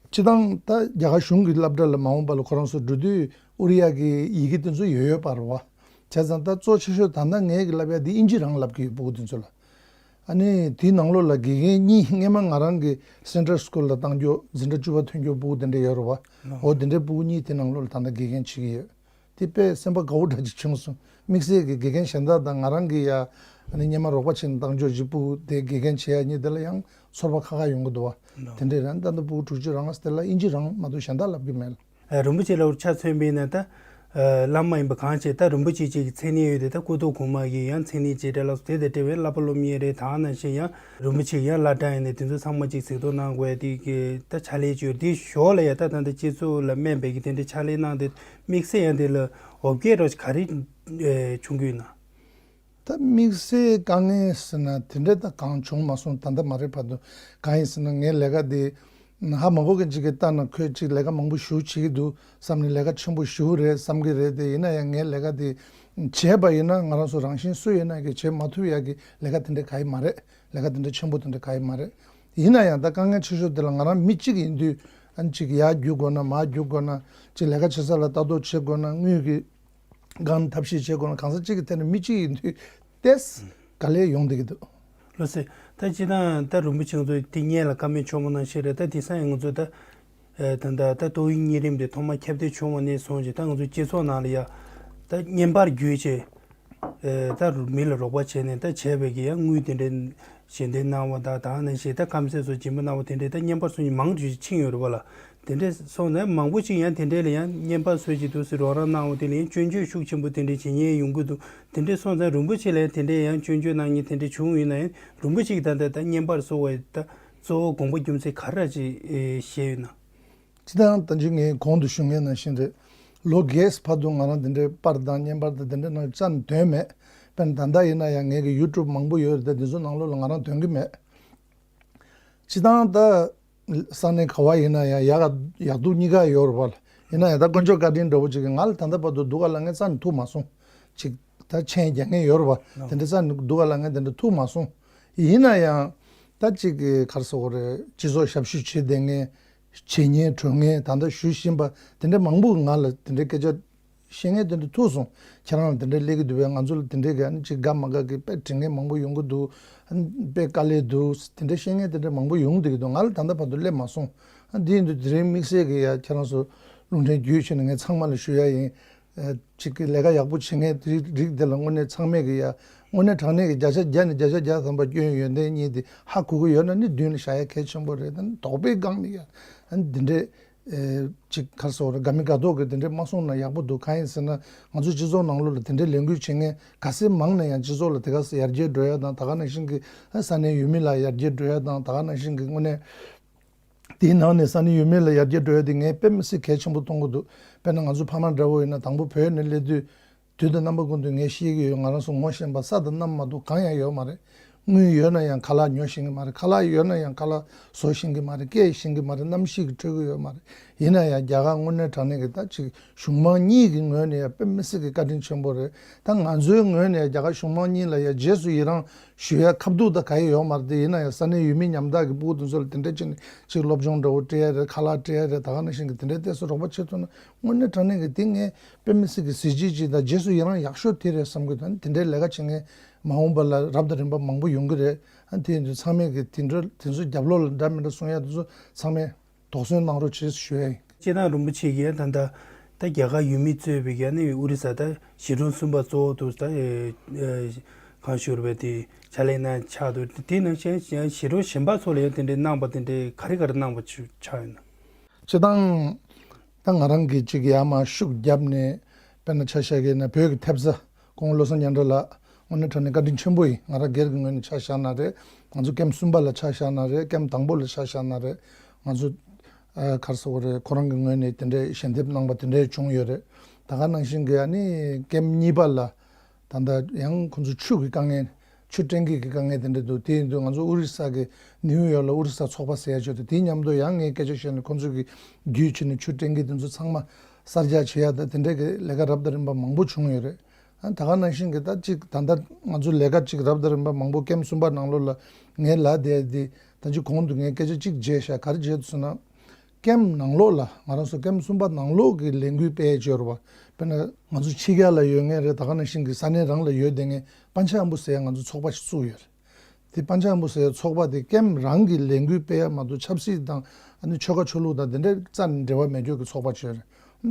སྤྱིར་བཏང་ད་རྒྱ་གར་གཞུང་གི་སློབ་གྲྭ་ལ་མ་འོངས་པ་ལ་ཁོ་རང་ཚོ་འགྲོ་དུས་ཨུ་རི་ཡ་གི་ཡི་གེ་དེ་ཚོ་ཡོད་ཡོད་པ་རེད་བ། བྱས་ཙང་ད་གཙོ་ཆེ་ཤོས་ད་ལྟ་ངས་གི་ལབ་ཡ་དེ་དབྱིན་ཇི་རང་ལབ་ཀྱི་ཡོད་སྤུ་གུ་དེ་ཚོ་ལ། ཨ་ནི་དེའི་ནང་ལོགས་ལ་དགེ་རྒན་གཉིས་སྔས་མ་ང་རང་གི་སེན་ཊར་སི་ཀུལ་ལ་བཏང་རྒྱུ། འཛིན་གྲྭ་བཅུ་པ་ཐོན་རྒྱུ་སྤུ་གུ་དེ་འདྲ་ཡོད་རེད་བ། ལགས། འོ་དེ་འདྲའི་སྤུ་གུ་གཉིས་དེ་ནང་ལོགས་ལ་ད་ལྟ་དགེ་རྒན་བྱེད་ཀྱི་ཡོད། དེ་དཔེ་སེམས་པ་དགའ་བོ་འདྲ་ཅིག་བྱུང་སོང་། དམིགས་བསལ་གྱི་དགེ་རྒན་གཞན་དག་དང་ང་རང་གི་ཡ་ཨ་ནི་སྔས་མ་རོགས་པ་བྱས་ནས་བཏང་རྒྱུ་ཅིག་སྤུ་གུ་དེ་དགེ་རྒན་བྱེད་ཡ་གཉིས་དེ་ལ་ཡང་ཚོར་བ་ཁ་ཁ་ཡོང་གི་འདུག་བ། ལགས། དེ་འདྲའི་རང་ད་ལྟ་སྤུ་གུ་དྲུག་ཅུ་རང་དེ་ལ་དབྱིན་ཇི་རང་མ་གཏོགས་གཞན་དག་ལབ་ཀྱི་མེད། ཨ་རིན་པོ་ཆེ་ལ་ཆ་མཚོན་པ་ཡིན་ན་ད། ཨ་བླ་མ་ཡིན་པ་གང་བྱས་ད་རིན་པོ་ཆེ་གཅིག་གི་མཚན་གནས་ཡོད་དེ་ད་སྐུ་ཐོག་གོང་མ་གི་ཡང་མཚན་གནས་ཅེས་འདྲ་ལ་སོགས་དེ་དང་འབྲེལ་བའི་བསླབ་པ་སློབ་གཉེར་རེད། ད་ནང་བཞིན་ཡང་རིན་པོ་ཆེ་ཡང་བླ་བྲང་ཡིན་ནས་དེ་ཚོ་ཚང་མ་གཅིག་གཟིགས་རྟོག་གནང་དགོས་ཡ་དེ་གི་ད་ཕྱག་ལས་ཅིག་ཡོད། དེ་ཞོར་ལ་ཡ་ད་ད་ལྟ་སྤྱི་ཚོགས་ལ་སྨན་པའི་གི་དེ་འདྲའི་ཕྱག་ལས་གནང་དེ་དམིགས་བསལ་ཡང་དེ་ལ་འོ་བརྒྱལ་རོགས་ག་རེ་ཨེ་བྱུང་གི་ཡོད་ན། ད་དམིགས་བསལ་དཀའ་ངལ་ཟེར་ན་དེ་འདྲ་ད་གང་བྱུང་མ་སོང་། ད་ལྟ་མ་རེད་བར་དུ། གང་ཡིན་ཟེར་ན་ངའི་ལས་ཀ་དེ་ཧ་མ་གོ་མཁན་ཅིག་གིས་ལྟ་ན་ཁོས་ཅིག་ལས་ཀ་མང་པོ་ཞེ་པོ་བྱེད་ཀྱི་འདུག་བསམ་ནས་ལས་ཀ་ཆེན་པོ་ཞེ་པོ་རེད་བསམ་གྱི་རེད་དེ། ཡིན་ན་ཡང་ངའི་ལས་ཀ་དེ་བྱས་པ་ཡིན་ན་ང་རང་ཚོ་རང་བཞིན་སུ་ཡིན་ན་གི་བྱེད་མ་ཐུབ་ཡག་གི་ལས་ཀ་དེ་འདྲ་ག་ཡི་མ་རེད། ལས་ཀ་དེ་འདྲ་ཆེན་པོ་དེ་འདྲ་ག་ཡི་མ་རེད། ཡིན་ན་ཡང་ད་དཀའ་ངལ་ཆེ་ཤོས་དེ་ལ་ང་རང་མི་གཅིག་ཡིན་དུས་ཨ་ནི་ཅིག་ཡར་རྒྱུག་དགོས་ན་མར་རྒྱུག་དགོས་ན་ཅིག་ལས་ཀ་བྱེད་ས་ལ་ལྟ་རྟོག་བྱེད་དགོས་ན་དངུལ་གི་གང་ཐབས་ཤེས་བྱེད་དགོས་ན་གང་ཟག་གཅིག་གི་ཐད་ནས་མི་གཅིག་ཡིན་དུས་ཏོག་ཙམ་དཀའ་ལས་ཡོང་བསྡད་ཀྱི་འདུག་ལགས་སོ། ད་སྤྱིར་བཏང་ད་རིན་པོ་ཆེ་ཚོ་དེ་སྔོན་ལ་བཀའ་མོལ་ཆེན་མོ་གནང་བཞིན་རེད། ད་དེང་སང་ཡང་ང་ཚོ་ད་ད་ད་ད་ཏོག་དབྱིབས་གཉན་རིམས་དེ་ཐོག་མ་ཁྱབ་གདལ་བྱུང་བ་ནས་བཟུང་ཅིག་ད་ང་ཚོ་སྤྱི་ཚོགས་ནང་ལ་ཡ་ ད་བརྙན་པར་བརྒྱུད་བྱས། ཨེ་ད་མི་ལ་རོགས་པ་བྱས་ནས་ད་བྱས་པའི་གི་ཡང་དངུལ་དེ་འདྲའི་ཞལ་འདེབས་གནང་བ་དང་། ད་ནང་བཞིན་ད་ཁམས་ཚན་སོགས་སྦྱིན་པ་གནང་བ་དེ་འདྲའི་ད་བརྙན་པར་སོགས་ཀྱི་མང་དུ་ཕྱིན་ཡོད་རེད་པ་ལགས། དེ་འདྲའི་སོང་ཙང་མང་པོ་ཅིག་ཡང་དེ་འདྲའི་ལ་ཡང་བརྙན་པར་སོགས་ཀྱི་འདུག་སེ་རོགས་རམ་གནང་བ་དེ་ལ་ཡང་སྐྱོན་བརྗོད་ཤུགས་ཆེན་པོ་དེ་འདྲའི་བྱེད་མཁན་ཡོང་གི་འདུག་དེ་འདྲའི་སོང་ཙང་རིན་པོ་ཆེ་ལ་ཡང་དེ་འདྲའི་ཡང་སྐྱོན་བརྗོད་གནང་མཁན་དེ་འདྲའི་བྱུང་ཡོད་ན་ཡང་རིན་པོ་ཆེ་གི་ད་ལྟ་ད་བརྙན་པར་སོགས་པ་ད་གཙོ་བོ་དགོངས་པ་རྒྱུ་མཚན་ག་རེ་ཅིག་ཨེ་བཞེས་ཡོད་ན། སྤྱིར་བཏང་ད་ཅི་ངས་གོང་དུ་ཞུ་མཁན་ནང་བཞིན་རེད། ལོ་རྒས་བར་དུ་ང་རང་དེ་འདྲའི་པར་དང་བརྙན་པར་དང་དེ་འདྲའི་ནང་རྩ་ནས་འདོན་མེད། དཔེར་ན་ད་ལྟ་ཡིན་ན་ཡང་ངེད་ཀྱི་ཡུ་ཊུབ་མང་པོ་ཡོད་རེད་དེ་དེ་ཚོ་ནང་ལོགས་ལ་ང་རང་འདོན་གྱི་མེད། སྤྱིར་བཏང་ད་ས་གནས་ག་བ་ཡིན་ན་ཡང་ཡག་ཡག་སྡུག་གཉིས་ཀ་ཡོད་རེད་པ་ལགས། ཡིན་ན་ཡང་ད་དཀོན་མཆོག་བཀའ་དྲིན་འདྲ་བོ་ཅིག་གིས་ང་ལ་ད་ལྟ་བར་དུ་སྡུག་ག་ལབ་མཁན་རྩ་ནས་ཐུག་མ་སོང་། ཅིག་ད་མཆན་རྒྱག་མཁན་ཡོད་རེད་པ། དེ་འདྲ་རྩ་ནས་སྡུག་ག་ལབ་མཁན་དེ་འདྲ་ཐུག་མ་སོང་། ཡིན་ན་ཡང་ད་ཅིག་གི་ག་རེ་ཟེར་དགོས་རེད། སྤྱི་ཚོགས་ཞབས་ཞུ་བྱེད་བསྡད་མཁན། བྱེད་མཁན་གྲོལ་མཁན་ད་ལྟ་ཞུ་བཞིན་པ་དེ་འདྲ་མང་པོ་གིས་ང་ལ་དེ་འདྲའི་སྐད་ཆ་བཤད་མཁན་དེ་འདྲ་ཐུག་སོང་། ཁྱེད་རང་ལ་དེ་འདྲ་སླེབས་ཀྱི་འདུག་པས། ང་ཚོ་ལ་དེ་འདྲའི་གི་ཨ་ནི་ཅིག་དགའ་མ་དགའ་གི་དཔེ་དྲན་མཁན་མང་པོ་ཡོང་གི་འདུག་དཔེ་དཀའ་ལས་འདུག་དེ་འདྲ་བཤད་མཁན་དེ་འདྲ་མང་པོ་ཡོང་བསྡད་ཀྱི་འདུག་ང་ལ་ད་ལྟ་བར་དུ་སླེབས་མ་སོང་། ཨ་དེ་ཡིན་དུས་དེ་རིང་དམིགས་བསལ་གྱི་ཡ་ཁྱེད་རང་ཚོ་རླུང་འཕྲིན་བརྒྱུད་བྱས་ནས་ངས་ཚང་མ་ལ་ཞུ་ཡ་ཡིན། ཅིག་གི་ལས་ཀ་ཡག་པོ་བྱེད་མཁན་དེ་རིགས་དེ་ལ་དངོས་གནས་ཚང་མས་ཀྱི་ཡ། དངོས་གནས་དྲང་གནས་ཀྱི་བརྒྱ་ཆ་བརྒྱ་ནས་བརྒྱ་ཆ་བརྒྱ་ཐམ་པ་སྐྱོན་ཡོན་ཏན་གཉིས་དེ་ཧ་གོ་གི་ཡོད་ན་ནི་མདུན་ལ་བཞག་ཡ་གལ་ཆེན་པོ་རེད། ད་ནི་དོགས་པའི་སྒང་ནས་ཡ། ཨ་ནི་འདི་འདྲས་ཨེ་ཅིག་ག་རེ་ཟེར་དགོས་རེད། དགའ་མི་དགའ་མདོག་གི་འདི་འདྲས་མ་གསུངས་ན་ཡག་པོ་འདུག་གང་ཡིན་ཟེར་ན་ང་ཚོ་སྤྱི་ཚོགས་ནང་ལོགས་ལ་དེ་འདྲས་ལས་འགུལ་བྱེད་མཁན་ག་ཚད་མང་ན་ཡང་སྤྱི་ཚོགས་ལ་དེ་ག་ཚོད་ཡར་རྒྱས་འགྲོ་ཡ་དང་། ད་ག་ནང་བཞིན་གྱི་ས་གནས་ཡུལ་མི་ལ་ཡར་རྒྱས་འགྲོ་ཡ་དང་། ད་ག་ནང་བཞིན་གྱི་དངོས་གནས། དེའི་ནང་ནས་ས་གནས་ཡུལ་མི་ལ་ཡར་རྒྱས་འགྲོ་ཡ་དེ་ངས་དཔེ་མི་སྲིད་གལ་ཆེན་པོ་མཐོང་གི་འདུག་དཔེར་ན་ང་ཚོ་ཕ་མ་འདྲ་བོ་ཡིན་ན་དང་པོ་བོད་ནས་སླེབས་དུས་དུས་དང་རྣམ་པ་ཀུན་ཏུ་ངས་ཤེས་ཀྱི་ཡོད། ང་རང་ཚོ་ངོ་ཤེས་པ་ས་དང་གནམ་མ་གཏོགས་གང་ཡང་ཡོད་མ་རེད། དངུལ་ཡོད་ན་ཡང་ཁ་ལག་ཉོ་ཤེས་ཀྱི་མ་རེད། ཁ་ལག་ཡོད་ན་ཡང་ཁ་ལག་བཟོ་ཤེས་ཀྱི་མ་རེད། སྐྱེལ་ཤེས་ཀྱི་མ་རེད། གནམ་གཤིས་ཀྱི་འཕྲོད་ཀྱི་ཡོད་མ་རེད། ཡིན་ན་ཡང་རྒྱ་གར་དངོས་གནས་དྲང་གནས་ཀྱི་ད་ཅིག་གཞུང་མང་གཉིས་ཀྱི་ངོས་ནས་ཡང་དཔེ་མི་སྲིད་ཀྱི་བཀའ་དྲིན་ཆེན་པོ་རེད། ད་ང་ཚོའི་ངོས་ནས་རྒྱ་གར་གཞུང་མང་གཉིས་ལ་ཡང་རྗེས་སུ་ཡི་རང་ཞུ་ཡ་ཁ་ཐུག་ད་ག་ཡེ་ཡོད་མ་རེད་དེ། ཡིན་ན་ཡང་ས་གནས་ཡུལ་མི་ཉམ་ཐག་གི་ཕྲུ་གུ་དེ་ཚོ་ལ་དེ་འདྲ་བྱས་ནས་ཅིག་སློབ་སྦྱོང་འདྲ་བོ་སྤྲད་ཡ་རེད། ཁ་ལག་སྤྲད་ཡ་རེད། ད་ག་ནང་བཞིན་གྱི་དེ་འདྲའི་ཏོག་ཙམ་རོགས་པ་བྱེད་ཐུབ་ན་དངོས་གནས་དྲང་གནས་ཀྱི་དེ་ངས་དཔེ་མི་སྲིད་ཀྱི་གཟི་བརྗིད་ཅིག་དང་རྗེས་སུ་ཡི་རང་ཡག་ཤོས་དེ་རེད་བསམ་གྱི་འདུག་དེ་འདྲའི་ལས་ཀ་བྱེད་མཁན་མ་འོངས་པ་ལ་རབ་དང་རིམ་པ་མང་པོ་ཡོང་གི་རེད། ཨ་དེ་ཡིན་དུས་ཚང་མས་ཀྱི་དེ་འདྲ་དེ་ཚོ་རྒྱབ་ལོགས་ལ་འདྲ་མི་འདྲ་གསུང་ཡ་དེ་ཚོ་ཚང་མས། དོགས་ཟོན་གནང་རོགས་བྱེད་ཞུ་ཡ་ཡིན། སྤྱིར་བཏང་རིན་པོ་ཆེ་གིས་ད་ལྟ་ད་རྒྱ་གར་ཡུལ་མི་གཙོས་པའི་གི་ནི་ཨོ་རི་ས་ད་གཞིས་གྲོང་གསུམ་པ་གཙོ་བོ་དུ་ད་ཨེ་ཨེ་གང་ཞུ་རུ་བས་དེ་ཕྱག་ལས་གནང་ཆགས་འདུག་དེ་ནང་བཞིན་གཞིས་གྲོང་གཞན་པ་ཚོ་ལ་ཡང་དེ་འདྲའི་གནང་པ་དེ་འདྲའི་ག་རེ་ག་རེ་གནང་པ་ཆགས་ཡོད་ན། སྤྱིར་བཏང་ད་ང་རང་གིས་ཅིག་ཡར་མར་ཤུགས་བརྒྱབ་ནས་དཔེར་ན་ཆ་བཞག་གི་ན་བོད་ཀྱི་ཐེབས་རྩ། སྐུ་ངོ་བློ་བཟང་སྙན་གྲགས་ལགས་དངོས་གནས་དྲང་གནས་བཀའ་དྲིན་ཆེན་པོ་ཡིན། ང་རང་སྒེར་གྱི་ངོས་ནས་ཆ་བཞག་ན་རེད། ང་ཚོ་ཀེམ་གསུམ་པ་ལ་ཆ་བཞག་ན་རེད། ཀེམ་དང་པོ་ལ་ཆ་བཞག་ན་རེད། ང་ཚོ་ཨ་ག་རེ་ཟེར་དགོས་རེད། ཁོ་རང་གི་ངོས་ནས་དེ་འདྲའི་ཞལ་འདེབས་གནང་པ་དེ་འདྲའི་བྱུང་ཡོད་རེད། ད་ག་ནང་བཞིན་གྱི་ཨ་ནི་ཀེམ་གཉིས་པ་ལ་ད་ལྟ་ཡང་ཁོ་ཚོ་ཆུ་གི་དཀའ་ངལ་ཆུ་སྤྲད་མཁན་གྱི་དཀའ་ངལ་དེ་འདྲ་འདུག་དེ་ཡིན་དུས་ང་ཚོ་ཨོ་རི་ས་གི་ནིའུ་ཡོག་ལ་ཨོ་རི་ས་ཚོགས་པ་ཟེར་ཡ་ཅིག་ཡོད་དེ། དེའི་མཉམ་དུ་ཡང་ངས་སྐད་ཆ་བཤད་ནས་ཁོ་ཚོ་གི་བརྒྱུད་བྱས་ནས་ཆུ་སྤྲད་མཁན་དེ་ཚོ་ཚང་མ་གསར་རྒྱག་བྱེད་ཡ་ད་དེ་འདྲའི་གི་ལས་ཀ་རབ་དང་རིམ་པ་མང་པོ་བྱུང་ཡོད་རེད། ཨ་ད་ག་ནང་བཞིན་གྱི་ད་ཅིག་ད་ལྟ་ང་ཚོ་ལས་ཀ་ཅིག་རབ་དང་རིམ་པ་མང་པོ་ཀེམ་གསུམ་པ་ནང་ལོགས་ལ་ངས་ལབ་བསྡད་དེ། ད་ཅིག་གོང་དུ་ངས་སྐད་ཆ་ཅིག་བརྗེས་ཤག་ག་རེ་བརྗེས་འདུག་ཟེར་ན། ཀེམ་ནང་ལོགས་ལ་ང་རང་ཚོ་ཀེམ་གསུམ་པ་ནང་ལོགས་ཀྱི་ལས་འགུལ་སྤེལ་བྱས་ཡོད་རེད་པ། དཔེར་ན་ང་ཚོ་ཕྱི་རྒྱལ་ལ་ཡོད་མཁན་རེད། ད་ག་ནང་བཞིན་གྱི་ས་གནས་རང་ལ་ཡོད་བསྡད་མཁན་པན་ཆ་ཨམ་བུ་ཟེར་ཡ་ང་ཚོ་ཚོགས་པ་ཞིག་བཙུགས་ཡོད་རེད། དེ་པན་ཆ་ཨམ་བུ་ཟེར་ཡ་ཚོགས་པ་དེ་ཀེམ་རང་གི་ལས་འགུལ་སྤེལ་ཡ་མ་གཏོགས་ཆབ་སྲིད་དང་ཨ་ནི་ཆོལ་ཁ་ཆོས་ལུགས་དང་དེ་འདྲའི་རྩ་ནས་འབྲེལ་བ་མེད་རྒྱུ་གི་ཚོགས་པ་ཞིག་རེད།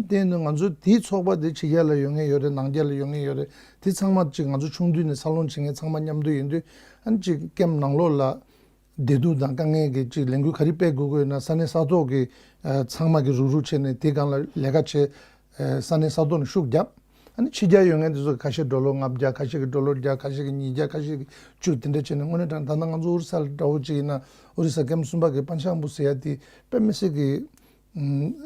དེ་ཡིན་དུས་ང་ཚོ་དེའི་ཚོགས་པ་དེ་ཕྱི་རྒྱལ་ལ་ཡོད་མཁན་ཡོད་རེད། ནང་རྒྱལ་ལ་ཡོད་མཁན་ཡོད་རེད། དེ་ཚང་མ་ཅིག་ང་ཚོ་ཆུང་དུས་ནས་འཚར་ལོངས་བྱེད་མཁན་ཚང་མ་མཉམ་དུ་ཡིན་དུས་ཨ་ནི་ཅིག་ཀེམ་ནང་ལོགས་ལ་བདེ་སྡུག་དང་དཀའ་ངལ་གྱི་ཅིག་ལས་འགུལ་ག་རེ་སྤེལ་དགོས་དགོས་ན་ས་གནས་ས་ཐོག་གི་ཨ་ཚང་མ་གི་རུག་རུག་བྱས་ནས་དེ་སྒང་ལ་ལས་ཀ་བྱས། ཨ་ས་གནས་ས་ཐོག་ནས་ཤུགས་བརྒྱབ། ཨ་ནི་ཕྱི་རྒྱལ་ཡོད་མཁན་དེ་ཚོ་ཁ་ཤས་ཌོ་ལར་ལྔ་བརྒྱ། ཁ་ཤས་ཀྱིས་ཌོ་ལར་བརྒྱ། ཁ་ཤས་ཀྱིས་ཉིས་བརྒྱ། ཁ་ཤས་ཀྱིས་བཅུ། དེ་འདྲ་བྱས་ནས་དངོས་གནས་དྲང་ད་ལྟ་ང་ཚོ་ཨོ་རི་ས་ལ་འདྲ་བོ་ཅིག་ཡིན་ན་ཨོ་རི་ས་ཀེམ་གསུམ་པ་གི་པན་ཆ་ཨམ་བུ་ཟེར་ཡ་དེ་དཔེ་མི་སྲིད་ཀྱི་ཨ་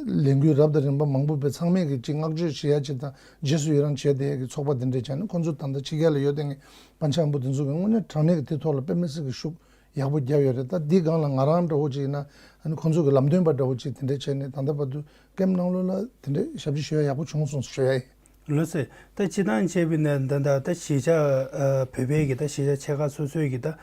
ལས་འགུལ་རབ་དང་རིམ་པ་མང་པོ་སྤེལ། ཚང་མས་ཀྱི་ཅིག་བསྔགས་བརྗོད་བྱེད་ཡ་ཅིག་དང་རྗེས་སུ་ཡི་རང་བྱས་བསྡད་ཡ་གི་ཚོགས་པ་དེ་འདྲ་བྱས་ནས་ཁོང་ཚོ་ད་ལྟ་ཕྱི་རྒྱལ་ལ་ཡོད་བསྡད་མཁན་པན་ཆ་ཨམ་བུ་དེ་ཚོ་གི་དངོས་གནས་དྲང་གནས་ཀྱི་དེ་ཐོག་ལ་དཔེ་མི་སྲིད་ཀྱི་ཤུགས་ཡག་པོ་བརྒྱབ་ཡོད་རེད། ད་འདི་སྒང་ལ་ང་རང་འདྲ་བོ་ཅིག་ཡིན་ན་ཨ་ནི་ཁོང་ཚོ་གི་ལམ་སྟོན་པ་འདྲ་བོ་ཅིག་དེ་འདྲ་བྱས་ནས་ད་ལྟ་བར་དུ་ཀེམ་ནང་ལོགས་ལ་དེ་འདྲ་ཞབས་ཕྱི་ཞུ་ཡ་ཡག་པོ་བྱུང་སོང་ཞུ་ཡ་ཡིན། ལགས་སོ། ད་སྤྱིར་བཏང་བྱས་པ་ཡིན་ན་ད་ད་ད་གཞིས་ཆགས་ཨ་བོད་པའི་གི་ད་གཞིས་ཆགས་ཆེ་ཁག་སོ་སོའི་གི་ད་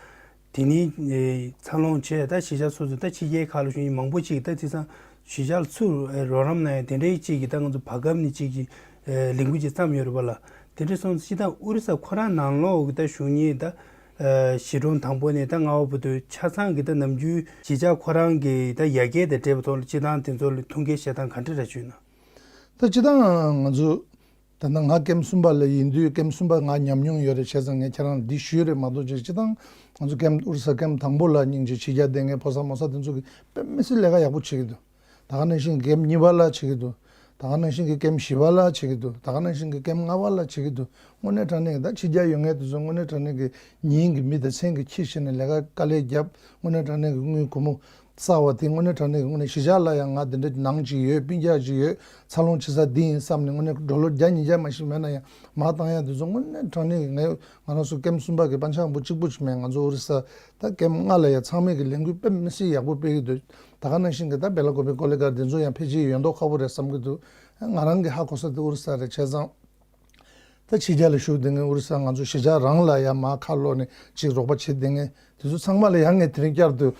དེ་ནི་ཨེ་འཚར་ལོངས་བྱས། ད་གཞིས་ཆགས་སོ་སོ་ད་ཕྱི་རྒྱལ་ཁག་ལ་བཞུགས་མཁན་མང་པོ་ཅིག་ད་དེང་སང་གཞིས་ཆགས་ལ་ཚུར་ཨེ་རོགས་རམ་གནང་ཡ་དེ་འདྲའི་ཅིག་གི་ད་ང་ཚོ་བར་སྐབས་ནས་ཅིག་གི་ཨེ་ལས་འགུལ་ཅིག་བརྩམས་ཡོད་རེད་པ་ལགས། དེ་འདྲ་སོང་ཙང་སྤྱིར་བཏང་ཨོ་རི་ས་ཁོ་རང་ནང་ལོགས་ཀྱི་ད་བཞུགས་མཁན་ད་ཨ་གཞིས་གྲོང་དང་པོ་ནས་ད་ལྔ་པ་བར་དུ་ཆ་ཚང་གི་ད་ནམ་རྒྱུན་གཞིས་ཆགས་ཁོ་རང་གི་ད་ཡར་རྒྱས་དང་འབྲེལ་བའི་ཐོག་ལ་སྤྱིར་བཏང་དེ་ཚོ་ལ་ཐུགས་འགན་བཞེས་སྟངས་ག་འདྲ་རེད་ཞུས་ན། ད་སྤྱིར་བཏང་ང་ཚོ་ ད་ལྟ་ང་ཀེམ་གསུམ་པ་ལ་ཡིན་དུས་ཀེམ་གསུམ་པ་ང་ཉམས་མྱོང་ཡོད་རེད། བྱས་ཙང་ངས་ཁྱེད་རང་ལ་འདི་ཞུས་རེད་མ་གཏོགས་ཅིག་སྤྱིར་བཏང་ང་ཚོ་ཀེམ་ཨོ་རི་ས་ཀེམ་དང་པོ་ལ་སྙིང་རྗེ་ཕྱི་རྒྱལ་སྡོད་མཁན་ཕོ་གསར་མོ་གསར་དེ་ཚོ་གིས་དཔེ་མི་སྲིད་ལས་ཀ་ཡག་པོ་བྱེད་ཀྱི་འདུག་ད་ག་ནང་བཞིན་ཀེམ་གཉིས་པ་ལ་བྱེད་ཀྱི་འདུག་ད་ག་ནང་བཞིན་གྱི་ཀེམ་བཞི་པ་ལ་བྱེད་ཀྱི་འདུག་ད་ག་ནང་བཞིན་གྱི་ཀེམ་ལྔ་པ་ལ་བྱེད་ཀྱི་འདུག་དངོས་གནས་དྲང་གནས་ཀྱི་ད་ཕྱི་རྒྱལ་ཡོད་མཁན་དེ་ཚོ་དངོས་གནས་དྲང་གནས་ཀྱི་ཉིན་གྱི་མི་དང་མཚན་གྱི་ཁྱི་བྱས་ནས་ལས་ཀ་དཀའ་ལས་བརྒྱབ། དངོས་གནས་དྲང་གནས་ཀྱི་དངུལ་སྒོར་མོ་བསགས་པ་དེ་དངོས་གནས་དྲང་གནས་ཀྱི་དངོས་གནས་གཞིས་ཆགས་ལ་ཡང་ང་དེ་འདྲ་ནང་གཅིག་ཡོད། སྤུན་ཀྱག་ཅིག་ཡོད། འཚར་ལོངས་བྱེད་ས་འདི་ཡིན་བསམ་ནས་དངོས་གནས་ཌོ་ལར་བརྒྱ་ཉིས་བརྒྱ་མ་ཞིག་མེད་ན་ཡང་མར་བཏང་ཡ་དེ་ཚོ་དངོས་གནས་དྲང་གནས་ཀྱི་ངས་ང་རང་ཚོ་ཀེམ་གསུམ་པ་གི་པན་ཆ་ཁང་བུ་གཅིག་པུ་ཅིག་མེད། ང་ཚོ་ཨོ་རི་ས་ད་ཀེམ་ལྔ་ལ་ཡང་ཚང་མས་ཀྱི་ལས་འགུལ་དཔེ་མི་སྲིད་ཡག་པོ་སྤེལ་གྱི་འདུག་ད་ག་ནང་བཞིན་གྱི་ད་བེ་ལ་ཀོ་པི་ཀོ་ལི་གྷལ་དེ་ཚོ་ཡང་ཕལ་ཆེར་ཡོད་མདོག་ཁ་པོ་རེད་བསམ་གྱི་འདུག་ང་རང་གི་ཧ་གོ་ས་དེ་ཨོ་རི་ས་རེད། བྱས་ཙང་ད་ཕྱི་རྒྱལ་ལ་བཞུགས་བསྡད་མཁན་ཨོ་རི་ས་ང་ཚོ་གཞིས་ཆགས་རང་ལ་ཡང་མར་ཁ་ལོག་ནས་ཅིག་རོགས་པ་བྱེད་བསྡད་མཁན་དེ་ཚོ་ཚང་མ་ལ་ཡང་ངས་དེ་རིང་བསྐྱར་དུ་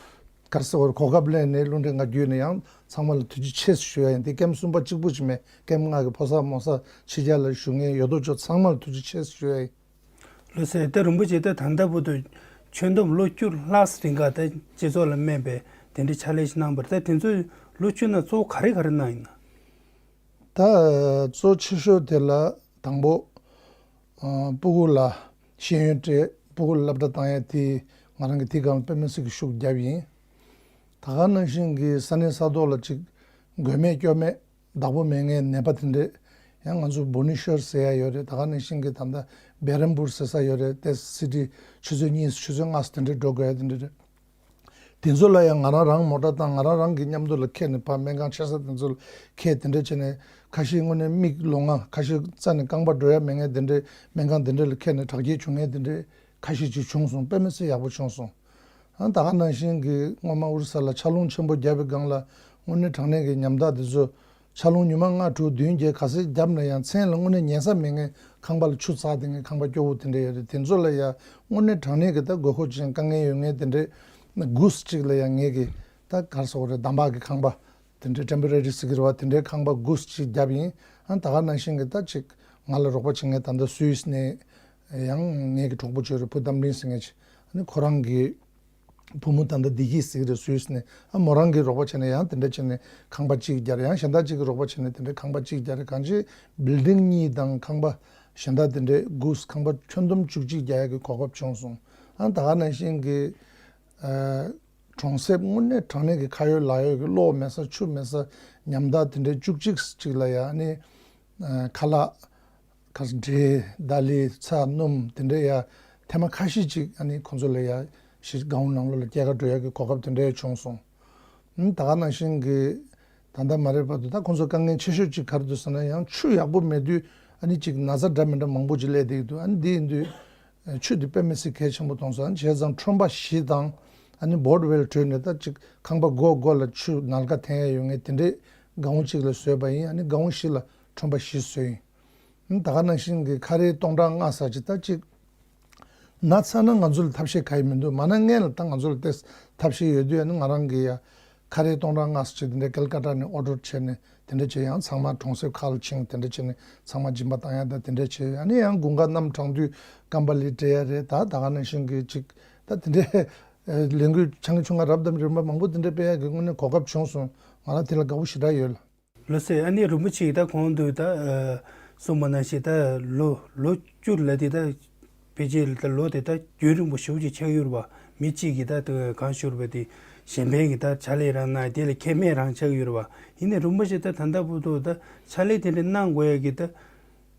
ག་རེ་ཟེར་དགོས་རེད། གོ་སྐབས་ལེན་ནས་རླུང་འཕྲིན་ཁང་བརྒྱུད་ནས་ཡང་ཚང་མ་ལ་ཐུགས་རྗེ་ཆེ་ཞུ་ཡ་ཡིན། དེ་ཀེམ་གསུམ་པ་གཅིག་པུ་ཅིག་མེད། ཀེམ་ལྔ་གི་ཕོ་གསར་མོ་གསར་ཕྱི་རྒྱལ་ལ་བཞུགས་མཁན་ཡོད་དོ་ཅོག་ཚང་མ་ལ་ཐུགས་རྗེ་ཆེ་ཞུ་ཡ་ཡིན། ལགས་སོ། ད་རིན་པོ་ཆེ་ད་ད་ལྟ་བར་དུ་ཁྱོན་བསྡོམས་ལོ་བཅུ་ལྷག་རིང་ག་ད་སྤྱི་ཚོགས་ལ་སྨན་པའི་དེ་འདྲའི་ཕྱག་ལས་ཤིག་གནང་བར་ད་དེ་ཚོའི་ལོ་བཅུ་ནང་གཙོ་བོ་ག་རེ་ག་རེ་གནང་ཡིན་ན། ད་གཙོ་ཆེ་ཤོས་དེ་ལ་དང་པོ་ཨ་སྤུ་གུ་ལ་ཤེས་ཡོན་སྤྲད། སྤུ་གུ་ལ་སློབ་གྲྭ་བཏང་ཡ་དེ་ང་རང་གིས་དེ་སྒང་ལ་དཔེ་མི་སྲིད་ཀྱི་ཤུགས་བརྒྱབ་ཡིན། ད་ག་ནང་བཞིན་གྱི་ས་གནས་ས་ཐོག་ལ་ཅིག་མགོན་མེད་སྐྱོབ་མེད་བདག་པོ་མེད་མཁན་ནད་པ་དེ་འདྲས་ཡང་ང་ཚོ་བྷུ་ནི་ཤར་ཟེར་ཡ་ཡོད་རེད། ད་ག་ནང་བཞིན་གྱི་ད་ལྟ་བེ་རམ་པུར་ཟེར་ས་ཡོད་རེད། དེ་སི་ཊི་ཆུ་ཚོད་གཉིས་ཆུ་ཚོད་ལྔ་དེ་འདྲས་འགྲོ་དགོས་ཡ་དེ་འདྲས་རེད། དེ་ཚོ་ལ་ཡང་ང་རང་རང་མོ་ཊ་བཏང་ང་རང་རང་གི་མཉམ་དུ་ལ་ཁྱེར་ནས་ཕར་སྨན་ཁང་ཆེ་ས་དེ་ཚོ་ལ་ཁྱེར་དེ་འདྲས་བྱས་ནས་ཁ་ཤས་དངོས་གནས་མིག་ལོང་ང་ཁ་ཤས་རྩ་ནས་རྐང་པ་འགྲོ་ཡ་མེད་མཁན་དེ་འདྲས་སྨན་ཁང་དེ་འདྲས་ལ་ཁྱེར་ནས་དྲག་སྐྱེད་བྱུང་མཁན་དེ་འདྲས་ཁ་ཤས་ཅིག་བྱུང་སོང་། དཔེ་མི་སྲིད་ཡག་པོ་བྱུང་སོང་། ཨ་ད་ག་ནང་བཞིན་གྱི་སྔོན་མ་ཨོ་རི་ས་ལ་ཆར་རླུང་ཆེན་པོ་བརྒྱབ་པའི་སྒང་ལ་དངོས་གནས་དྲང་གནས་ཀྱི་ཉམ་ཐག་དེ་ཚོ་ཆར་རླུང་ཉི་མ་ལྔ་དྲུག་བདུན་བརྒྱད་ག་ཚོད་བརྒྱབ་ན་ཡང་མཚན་ལ་དངོས་གནས་ཉལ་ས་མེད་མཁན་ཁང་པ་ལ་ཆུ་འཛག་བསྡད་མཁན་ཁང་པ་སྐྱོ་བོ་དེ་འདྲ་ཡོད་རེད། དེ་ཚོ་ལ་ཡང་དངོས་གནས་དྲང་གནས་ཀྱི་ད་དགོས་མཁོ་ཅན་དཀའ་ངལ་ཡོད་མཁན་དེ་འདྲའི་སྒུགས་ཅིག་ལ་ཡང་ངེད་ཀྱི་ད་ག་རེ་ཟེར་དགོས་རེད། འདམ་བག་གི་ཁང་པ་དེ་འདྲའི་ཊེམ་པོ་རེ་རི་ཟེར་གྱི་རེད་བ། དེ་འདྲའི་ཁང་པ་སྒུགས་ཅིག་བརྒྱབ་ཡིན། ཨ་ད་ག་ནང་བཞིན་གྱི་ད་ཅིག་ང་ལ་རོགས་པ་བྱེད་མཁན་ད་ལྟ་སུད་སི་ནས་ཡང་ངེད་ཀྱི་གྲོགས་པོ་ཅིག་ཡོད་རེད། བུ་ཏམ་རིན་ཟེར་མཁན་ཅིག་ཨ་ནི་ཁོ་རང་གི་བུ་མོ་ད་ལྟ་བདེ་སྐྱིད་ཟེར་གྱི་རེད། སུད་སི་ནས། ཨ་མོ་རང་གིས་རོགས་པ་བྱས་ནས་ཡང་དེ་འདྲ་བྱས་ནས་ཁང་པ་གཅིག་རྒྱག་རེད། ཡང་གཞན་དག་ཅིག་གིས་རོགས་པ་བྱས་ནས་དེ་འདྲ་ཁང་པ་གཅིག་རྒྱག་རེད། གང་ཅི་བིལ་ཌིང་གཉིས་དང་ཁང་པ་གཞན་དག་དེ་འདྲའི་སྒུགས་ཁང་པ་ཁྱོན་བསྡོམས་བཅུ་གཅིག་རྒྱག་ཡག་གི་གོ་སྐབས་བྱུང་སོང་། ཨ་ད་ག་ནང་བཞིན་གྱི་ཨ་གྲོང་གསེབ་དངོས་གནས་དྲང་གནས་ཀྱི་ཁ་ཡོད་ལག་ཡོད་ཀྱི་གློག་མེད་ས་ཆུ་མེད་ས་ཉམ་ཐག་དེ་འདྲའི་བཅུ་གཅིག་ཅིག་ལ་ཡང་ནི་ཨ་ཁ་ལག་ག་ས་འབྲས་ད་ལི་ཚ་སྣུམ་དེ་འདྲ་ཡ་ཐེངས་མ་ཁ་ཤས་ཅིག་ཨ་ནི་ཁོང་ཚོ་ལ་ཡ་ཞིག་སྒང་ནང་ལོགས་ལ་སྐྱེལ་ག་འགྲོ་ཡ་གི་གོ་སྐབས་དེ་འདྲ་ཡ་བྱུང་སོང་། ཨ་ད་ག་ནང་བཞིན་གྱི་ད་ལྟ་མ་རེད་བར་དུ་ད་ཁོང་ཚོ་དཀའ་ངལ་ཆེ་ཤོས་ཅིག་ག་རེ་འདུག་ཟེར་ན་ཡང་ཆུ་ཡག་པོ་མེད་དུས་ཨ་ནི་ཅིག་ན་ཚ་འདྲ་མི་འདྲ་མང་པོ་ཅིག་སླེབས་བསྡད་ཀྱི་འདུག་ཨ་ནི་འདི་ཡིན་དུས་ཆུ་དེ་དཔེ་མི་སྲིད་གལ་ཆེན་པོ་མཐོང་སོང་། ཨ་ནི་བྱས་ཙང་ཁྲོན་པ་བཞི་དང་ཨ་ནི་བོར་ཝེལ་བྲོས་ནས་ད་ཅིག་ཁང་པ་སྒོ་སྒོ་ལ་ཆུ་ནལ་ག་འཐེན་ཡ་ཡོད་མཁན་དེ་འདྲའི་སྒང་གཅིག་ལ་བཟོས་པ་ཡིན། ཨ་ནི་སྒང་བཞི་ལ་ཁྲོན་པ་བཞི་བཟོས་ཡིན། ད་ག་ནང་བཞིན་གྱི་ཁ་རས་སྟོང་ཕྲག་ལྔ་ཟེར་ཅིག་ད་ཅིག་ན་ཚར་ན་ང་ཚོ་ལ་ཐབས་ཤེས་ག་ཡི་མི་འདུག་མ་ན་སྔན་ལ་ད་ང་ཚོ་ལ་ཏེ་ཐབས་ཤེས་ཡོད་དུས་ཨ་ནི་ང་རང་གི་ཡ་ཁ་རས་སྟོང་ཕྲག་ལྔ་ཟེར་ཅིག་དེ་འདྲ་ཀལ་ཀ་ཏ་ནས་ཨོ་ཌར་བྱས་ནས་དེ་འདྲ་བྱས་ཡང་ཚང་མ་གྲོང་གསེབ་ཁག་ལ་ཕྱིན་དེ་འདྲ་བྱས་ནས་ཚང་མ་སྦྱིན་པ་བཏང་ཡ་ད་དེ་འདྲ་བྱས། ཨ་ནི་ཡང་དགུན་ཁ་གནམ་གྲང་དུས་ཀམ་པ་ལི་སྤྲད་ཡ་རེད། ད་ད་ག་ནང་བཞིན་གྱི་ཅིག་ད་དེ་འདྲའི་ལས་འགུལ་ཆང་གི་ཆུང་ང་རབ་དང་རིམ་པ་མང་པོ་དེ་འདྲ་སྤེལ་ཡ་གི་དངོས་གནས་གོ་སྐབས་བྱུང་སོང་། ང་ལ་དེ་ལ་དགའ་བོ་ཞེ་དྲག་ཡོད་ལ། ལགས་སོ། ཨ་ནི་རིན་པོ་ཆེ་གིས་ད་གོང་དུ་ད་ཨ་གསུངས་པ་ནང་བཞིན་ད་ལོ་ལོ་བཅུ་ལ་དེ་ད་ཕལ་ཆེར་ད་ལོ་དེ་ད་རྒྱུན་རིང་པོ་ཞེ་པོ་ཅིག་ཆགས་ཡོད་རེད་པ། མི་གཅིག་གིས་ད་ད་གང་ཞུ་རེད་པ། དེ་གཞན་ཕན་གྱི་ད་ཕྱག་ལས་རང་གནང་དེ་ལ་ཁེ་ཕན་རང་ཆགས་ཡོད་རེད་པ། ཡིན་ནའི་རིན་པོ་ཆེ་ད་ད་ལྟ་བར་དུ་ད་ཕྱག་ལས་དེ་འདྲ་གནང་དགོས་ཡ་གི་ད་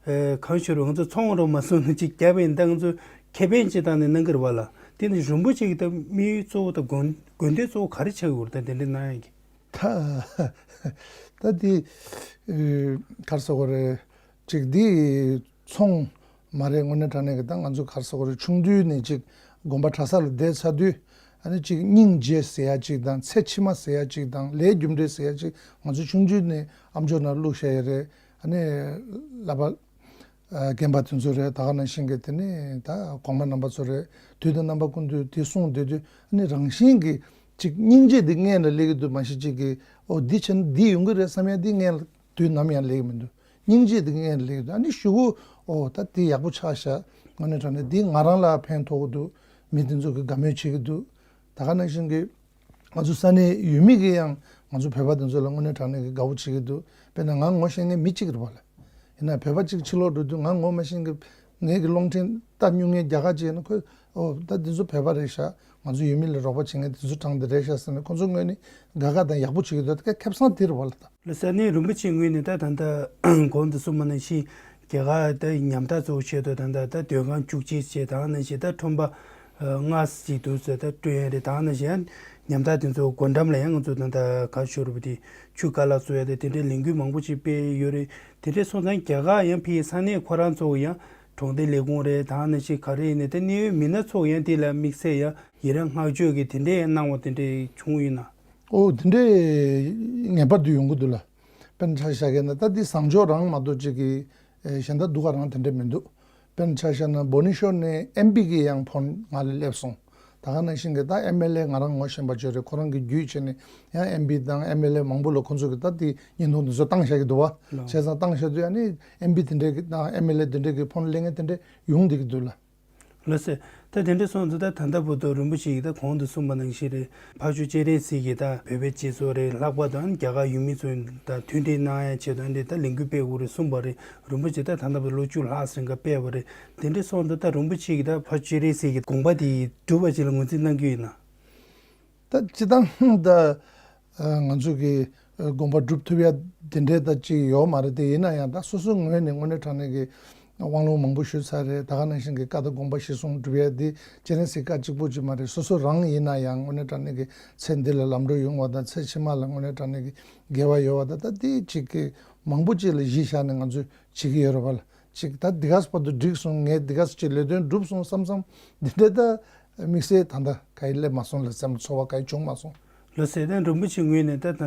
ཨ་གང་ཞུ་རེད། ང་ཚོ་ཚོང་རོགས་མ་སོང་ན་ཅིག་རྒྱབ་པ་ཡིན་ད་ང་ཚོ་ཁེ་ཕན་ཅིག་བཏང་ནས་གནང་གི་རེད་པ་ལགས། དེ་ནི་རིན་པོ་ཆེ་གི་ད་དམིགས་ཡུལ་གཙོ་བོ་ད་དགོས་དགོས་འདུན་གཙོ་བོ་ག་རེ་ཆགས་ཡོད་རེད་ད་དེ་འདྲ་གནང་ཡ་གི། ད་ད་འདི་ཨེ་ག་རེ་ཟེར་དགོས་རེད། ཅིག་འདི་ཚོང་མ་རེད། དངོས་གནས་དྲང་གནས་ཀྱི་ད་ང་ཚོ་ག་རེ་ཟེར་དགོས་རེད། ཆུང་དུས་ནས་ཅིག་དགོན་པ་གྲྭ་ས་ལ་བསྡད་ཚར་དུས་ཨ་ནི་ཅིག་སྙིང་རྗེ་ཟེར་ཡ་ཅིག་དང་ཚེ་ཕྱི་མ་ཟེར་ཡ་ཅིག་དང་ལས་རྒྱུ་འབྲས་ཟེར་ཡ་ཅིག་ང་ཚོ་ཆུང་དུས་ནས་ཨ་མཆོག་ནང་བླུགས་བཞག་ཡ་རེད། ཨ་ནི་ལ་པ་རྒན་པ་དེ་ཚོ་རེད། ད་ག་ནང་བཞིན་གྱི་དེ་ནི་ད་གོང་མ་རྣམ་པ་ཚོ་རེད། དུས་དང་རྣམ་པ་ཀུན་ཏུ་དེ་གསུངས་བསྡད་དུས་ཨ་ནི་རང་བཞིན་གྱི་ཅིག་སྙིང་རྗེ་དེ་སྔོན་ལ་སླེབས་ཀྱི་འདུག་མ་གཞི་ཅིག་གི་ཨོ་འདི་བྱས་ན་འདི་ཡོང་གི་རེད་བསམ་ཡ་འདི་སྔོན་ལ་དུས་ནམ་ཡང་སླེབས་ཀྱི་མི་འདུག་སྙིང་རྗེ་དེ་སྔོན་ལ་སླེབས་ཀྱི་འདུག་ཨ་ནི་གཞུག་གུ་ཨོ་ད་འདི་ཡག་པོ་ཆགས་ཤག་དངོས་གནས་དྲང་གནས་འདི་ང་རང་ལ་ཕན་ཐོགས་ཀྱི་འདུག་མི་དེ་ཚོ་གི་དགའ་མོས་བྱེད་ཀྱི་འདུག་ད་ག་ནང་བཞིན་གྱི་ང་ཚོ་ས་གནས་ཡུལ་མི་གིས་ཡང་ང་ཚོ་བོད་པ་དེ་ཚོ་ལ་དངོས་གནས་དྲང་གནས་ཀྱི་དགའ་བོ་བྱེད་ཀྱི་འདུག་དཔེར་ན་ང་ངོ་ཤེས་མཁན་མི་གཅིག་རེད་པ་ལགས། ཡིན་ན་བོད་པ་གཅིག་ཕྱི་ལོགས་འགྲོ་དུས་ང་ངོ་མ་ཤེས་མཁན་ངེད་ཀྱི་རླུང་འཕྲིན་ལྟ་མྱོང་མཁན་རྒྱ་གར་གཅིག་ཡིན་ན་ཁོས་ཨོ་ད་འདི་ཚོ་བོད་པ་རེད་ཤག་ང་ཚོ་ཡུལ་མི་ལ་རོགས་པ་བྱེད་མཁན་དེ་ཚོ་གྲངས་འདི་རེད་ཤག་ཟེར་ནས་ཁོ་ཚོ་ངོས་ནས་དགའ་དགའ་དང་ཡག་པོ་བྱེད་ཀྱི་འདུག་ད་ཁེ་བཟང་དེ་རེད་བ་ལ་ད། ལགས་སོ། ཨ་ནི་རིན་པོ་ཆེ་ངོས་ནས་ད་ད་ལྟ་གོང་དུ་གསུངས་པ་ནང་བཞིན་རྒྱ་གར་ད་ཉམ་ཐག་གཙོ་བོ་བྱས་ཏེ་ད་ལྟ་ད་སྡོད་ཁང་བཅུ་གཅིག་བྱས་ད་ནང་བཞིན་ད་ཁྲོམ་པ་ལྔ་ཙམ་ཅིག་འདུག་ཟེར་ད་སྤྲོད་ཡ་རེད། ད་ནང་བཞིན་ཉམ་ཐག་དེ་ཚོ་སྒོ་འགྲམ་ལ་ཡང་ང་ཚོ་ད་ལྟ་ག་ཞུ་རུ་བ་དེ་ཆུ་ཀ་ལ་བཟོ་ཡ་དེ་དེ་འདྲའི་ལས་འགུལ་མང་པོ་ཅིག་སྤེལ་ཡོད་རེད། དེ་འདྲའི་སོང་ཙང་རྒྱ་གར་ཡང་ཕ་གི་ས་གནས་ཁོ་རང་ཚོ་ཡང་གྲོང་སྡེ་ལས་ཁུངས་རེད་ད་ནང་བཞིན་ག་རེ་ཡིན་ནའི་ད་གནད་ཡོད་མི་སྣ་ཚོ་ཡང་དེ་ལ་དམིགས་བསལ་ཡང་ཡི་རངས་བསྔགས་བརྗོད་ཀྱི་དེ་འདྲའི་གནང་བ་དེ་འདྲའི་བྱུང་ཡོད་ན། ཨོ་དེ་འདྲའི་ངེས་པར་དུ་ཡོང་གི་འདུག་ལ། དཔེར་ན་ཆ་བཞག་གི་ན་ད་འདི་བཟང་ཕྱོགས་རང་མ་གཏོགས་ཅིག་གི་ཨེ་གཞན་དག་སྡུག་ག་རང་དེ་འདྲ་མི་འདུག་དཔེར་ན་ཆ་བཞག་ན་བྷོ་ནི་ཤོར་ནས་ཨེམ་པི་གི་ཡང་ཕོན་ང་ལ་སླེབས་སོང་། ད་ག་ནང་བཞིན་གི་ད་ཨེམ་ཨེལ་ཨེ་ང་རང་ངོ་ཤེས་པ་ཅིག་རེད། ཁོ་རང་གི་བརྒྱུད་བྱས་ནས་ཡང་ཨེམ་པི་དང་ཨེམ་ཨེལ་ཨེ་མང་པོ་ལ་ཁོ་ཚོ་གི་ད་དེ་བརྙན་ཐུང་དེ་ཚོ་བཏང་བཞག་གི་འདུག་བ། ལགས། བྱས་ཙང་བཏང་བཞག་དུས་ཨ་ནི་ཨེམ་པི་དེ་འདྲའི་གི་དང་ཨེམ་ཨེལ་ཨེ་དེ་འདྲའི་གི་ཕོན་སླེབས་མཁན་དེ་འདྲ་ཡོང་བསྡད་ཀྱི་འདུག་ལ། ལགས་སེ། ད་དེ་འདྲ་སོང་ཙང་ད་ད་ལྟ་བར་དུ་རིན་པོ་ཆེ་གིས་ད་གོང་དུ་གསུངས་པ་ནང་བཞིན་རེད། ཕར་ཕྱོགས་སྤྱན་རས་གཟིགས་ཀྱིས་ད་བོད་པའི་སྤྱི་ཚོགས་རེད་ལྷག་པར་དུ་ཨ་ནི་རྒྱ་གར་ཡུལ་མི་ཚོ་ད་མཐུན་སྒྲིལ་གནང་ཡ་ཆེད་དུ་ཨ་ནི་ད་ལས་འགུལ་སྤེལ་དགོས་རེད་གསུངས་པ་རེད། རིན་པོ་ཆེ་ད་ད་ལྟ་བར་ལོ་བཅུ་ལྷག་ཟིན་ག་སྤེལ་བ་རེད། དེ་འདྲ་སོང་ཙང་ད་རིན་པོ་ཆེ་གིས་ད་ཕར་ཕྱོགས་སྤྱན་རས་གཟིགས་ཀྱི་དགོངས་པ་དེ་གྲུབ་པ་ཅིག་ལ་ངོས་འཛིན་གནང་གི་ཡོད་ན། ད་སྤྱིར་བཏང་ད་ང་ཚོ་གི་དགོངས་པ་སྒྲུབ་ཐུབ་ཡ་དེ་འདྲའི་ད་ཅིག་ཡོད་མ་རེད་དེ། ཡིན་ན་ཡང་ད་སོ་སོའི་ངོས་ནས་དངོས་གནས་དྲང་གནས་ཀྱི་དབང་ལུང་མང་པོ་ཞུས་ཚར་རེད། ད་ག་ནང་བཞིན་གྱི་བཀའ་དང་དགོངས་པ་གཞིར་བཟུང་སྒྲུབ་ཡ་འདི་སྤྱན་རས་གཟིགས་བཀའ་གཅིག་པོ་ཅིག་མ་རེད། སོ་སོ་རང་ཡིན་ན་ཡང་དངོས་གནས་དྲང་གནས་ཀྱི་ཚེ་འདི་ལ་ལམ་འགྲོ་ཡོང་བ་དང་ཚེ་ཕྱི་མ་ལ་དངོས་གནས་དྲང་གནས་ཀྱི་དགེ་བ་ཡོད་བ་དང་ད་འདི་ཅིག་གི་མང་པོ་ཅིག་ལ་གཞི་བཞག་ནས་ང་ཚོས་བྱེད་ཀྱི་ཡོད་རེད་བ་ལ། ཅིག་ད་འདི་ག་བར་དུ་འགྲིག་སོང་། ངས་འདི་ག་ཅིག་ལས་དོན་འགྲུབ་སོང་བསམ་བསམ་འདི་འདྲ་ད་དམིགས་བསལ་ད་ལྟ་ག་ཡི་སླེབས་མ་སོང་ལ་སེམས་ཚོར་བ་ག་ཡི་བྱུང་མ་སོང་། ལགས་སེ། ད་རིན་པོ་ཆེ་ངོས་ནས་ད་ད་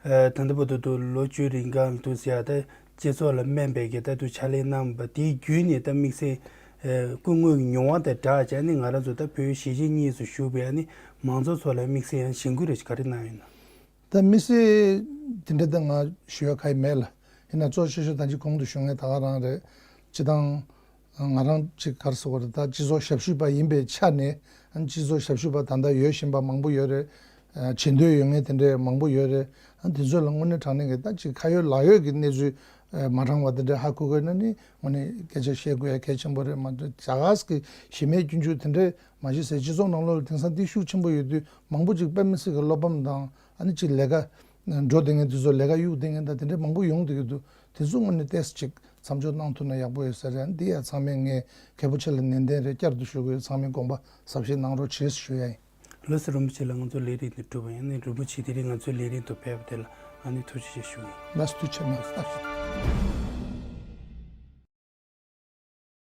ད་ལྟ་བར་དུ་ལོ་བཅུ་རིང་གང་དུ་ཟེར་ཡ་ད་སྤྱི་ཚོགས་ལ་སྨན་པའི་གི་ད་དུ་ཕྱག་ལས་གནང་བ་དེའི་བརྒྱུད་ནས་ད་དམིགས་བསལ་སྐུ་དངོས་ཀྱི་མྱོང་བ་དང་སྦྲགས་བྱས་ནས་ང་རང་ཚོ་ད་བོད་གཞིས་བྱེས་གཉིས་སུ་བཞུགས་པའི་ཨ་ནི་མང་ཚོགས་ཚོ་ལ་དམིགས་བསལ་ཡང་གཞེན་སྐུལ་རེ་ཞིག་ག་རེ་གནང་ཡོད་ན། ད་དམིགས་བསལ་དེ་འདྲ་ད་ང་ཞུ་ཡ་ག་ཡི་མེད་ལ། ཡིན་ན་གཙོ་ཆེ་ཤོས་ད་ཅི་གོང་དུ་ཞུ་མཁན་ད་ག་རང་རེད། སྤྱི་བཏང་ང་རང་ཅིག་ག་རེ་ཟེར་དགོས་རེད། ད་སྤྱི་ཚོགས་ཞབས་ཞུ་བ་ཡིན་པའི་ཆ་ནས་སྤྱི་ཚོགས་ཞབས་ཞུ་བ་ད་ལྟ་ཡོད་བཞིན་པ་མང་པོ་ཡོད་རེད། བྱེད་འདོད་ཡོད་མཁན་དེ་འདྲ་མང་པོ་ཡོད་རེད། དེ་ཚོ་ལ་དངོས་གནས་དྲང་གནས་ཀྱི་ད་ཅིག་ཁ་ཡོད་ལག་ཡོད་ཀྱི་གནས་ཚུལ་མ་དྲང་བ་དེ་འདྲ་ཧ་གོ་དགོས་ན་ནི་དངོས་གནས་སྐད་ཆ་བཤད་དགོས་ཡ་གལ་ཆེན་པོ་རེད། མ་གཏོགས་རྒྱ་གར་གྱི་གཞི་མེད་སྐྱོན་བརྗོད་དེ་འདྲ་མ་གཞི་སའི་སྤྱི་ཚོགས་ནང་ལོགས་ལ་དེང་སང་དེ་ཤུགས་ཆེན་པོ་ཡོད་དུས་མང་པོ་ཅིག་དཔེ་མི་སྲིད་ཀྱི་བློ་ཕམ་དང་ཨ་ནི་ཅིག་ལས་ཀ་འགྲོ་བསྡད་མཁན་དེ་ཚོ་ལས་ཀ་གཡུག་བསྡད་མཁན་དང་དེ་འདྲ་མང་པོ་ཡོང་བསྡད་ཀྱི་འདུག་དེ་ཚོ་དངོས་གནས་ཏོག་ཙམ་ཅིག་མཚམས་འཇོག་གནང་ཐུབ་ན་ཡག་པོ་ཡོད་ས་རེད། འདི་ཡང་ཚང་མས་ངས་གལ་པོ་ཆེ་ལ་ནན་ཏན་རེད། བསྐྱར་དུ་ཞུ་དགོས་ཡོད། ཚང་མས་དགོངས་པ་ཟབ་བཞེས་གནང་རོགས་བྱེད་ཞུ་ཡ་ཡིན། ལགས་སོ། རིན་པོ་ཆེ་ལགས་ང་ཚོ་ལས་རིམ་འདི་གྲུབ་པ་ཡིན། ཨ་ནི་རིན་པོ་ཆེ་དེ་རིང་ང་ཚོའི་ལས་རིམ་དུ་ཕེབས་པ་དེ་ལ་ཨ་ནི་ཐུགས་རྗེ་ཆེ་ཞུ་ཡིན། ལགས་སོ། ཐུགས་རྗེ་ཆེ་གནང་། ལགས་སོ།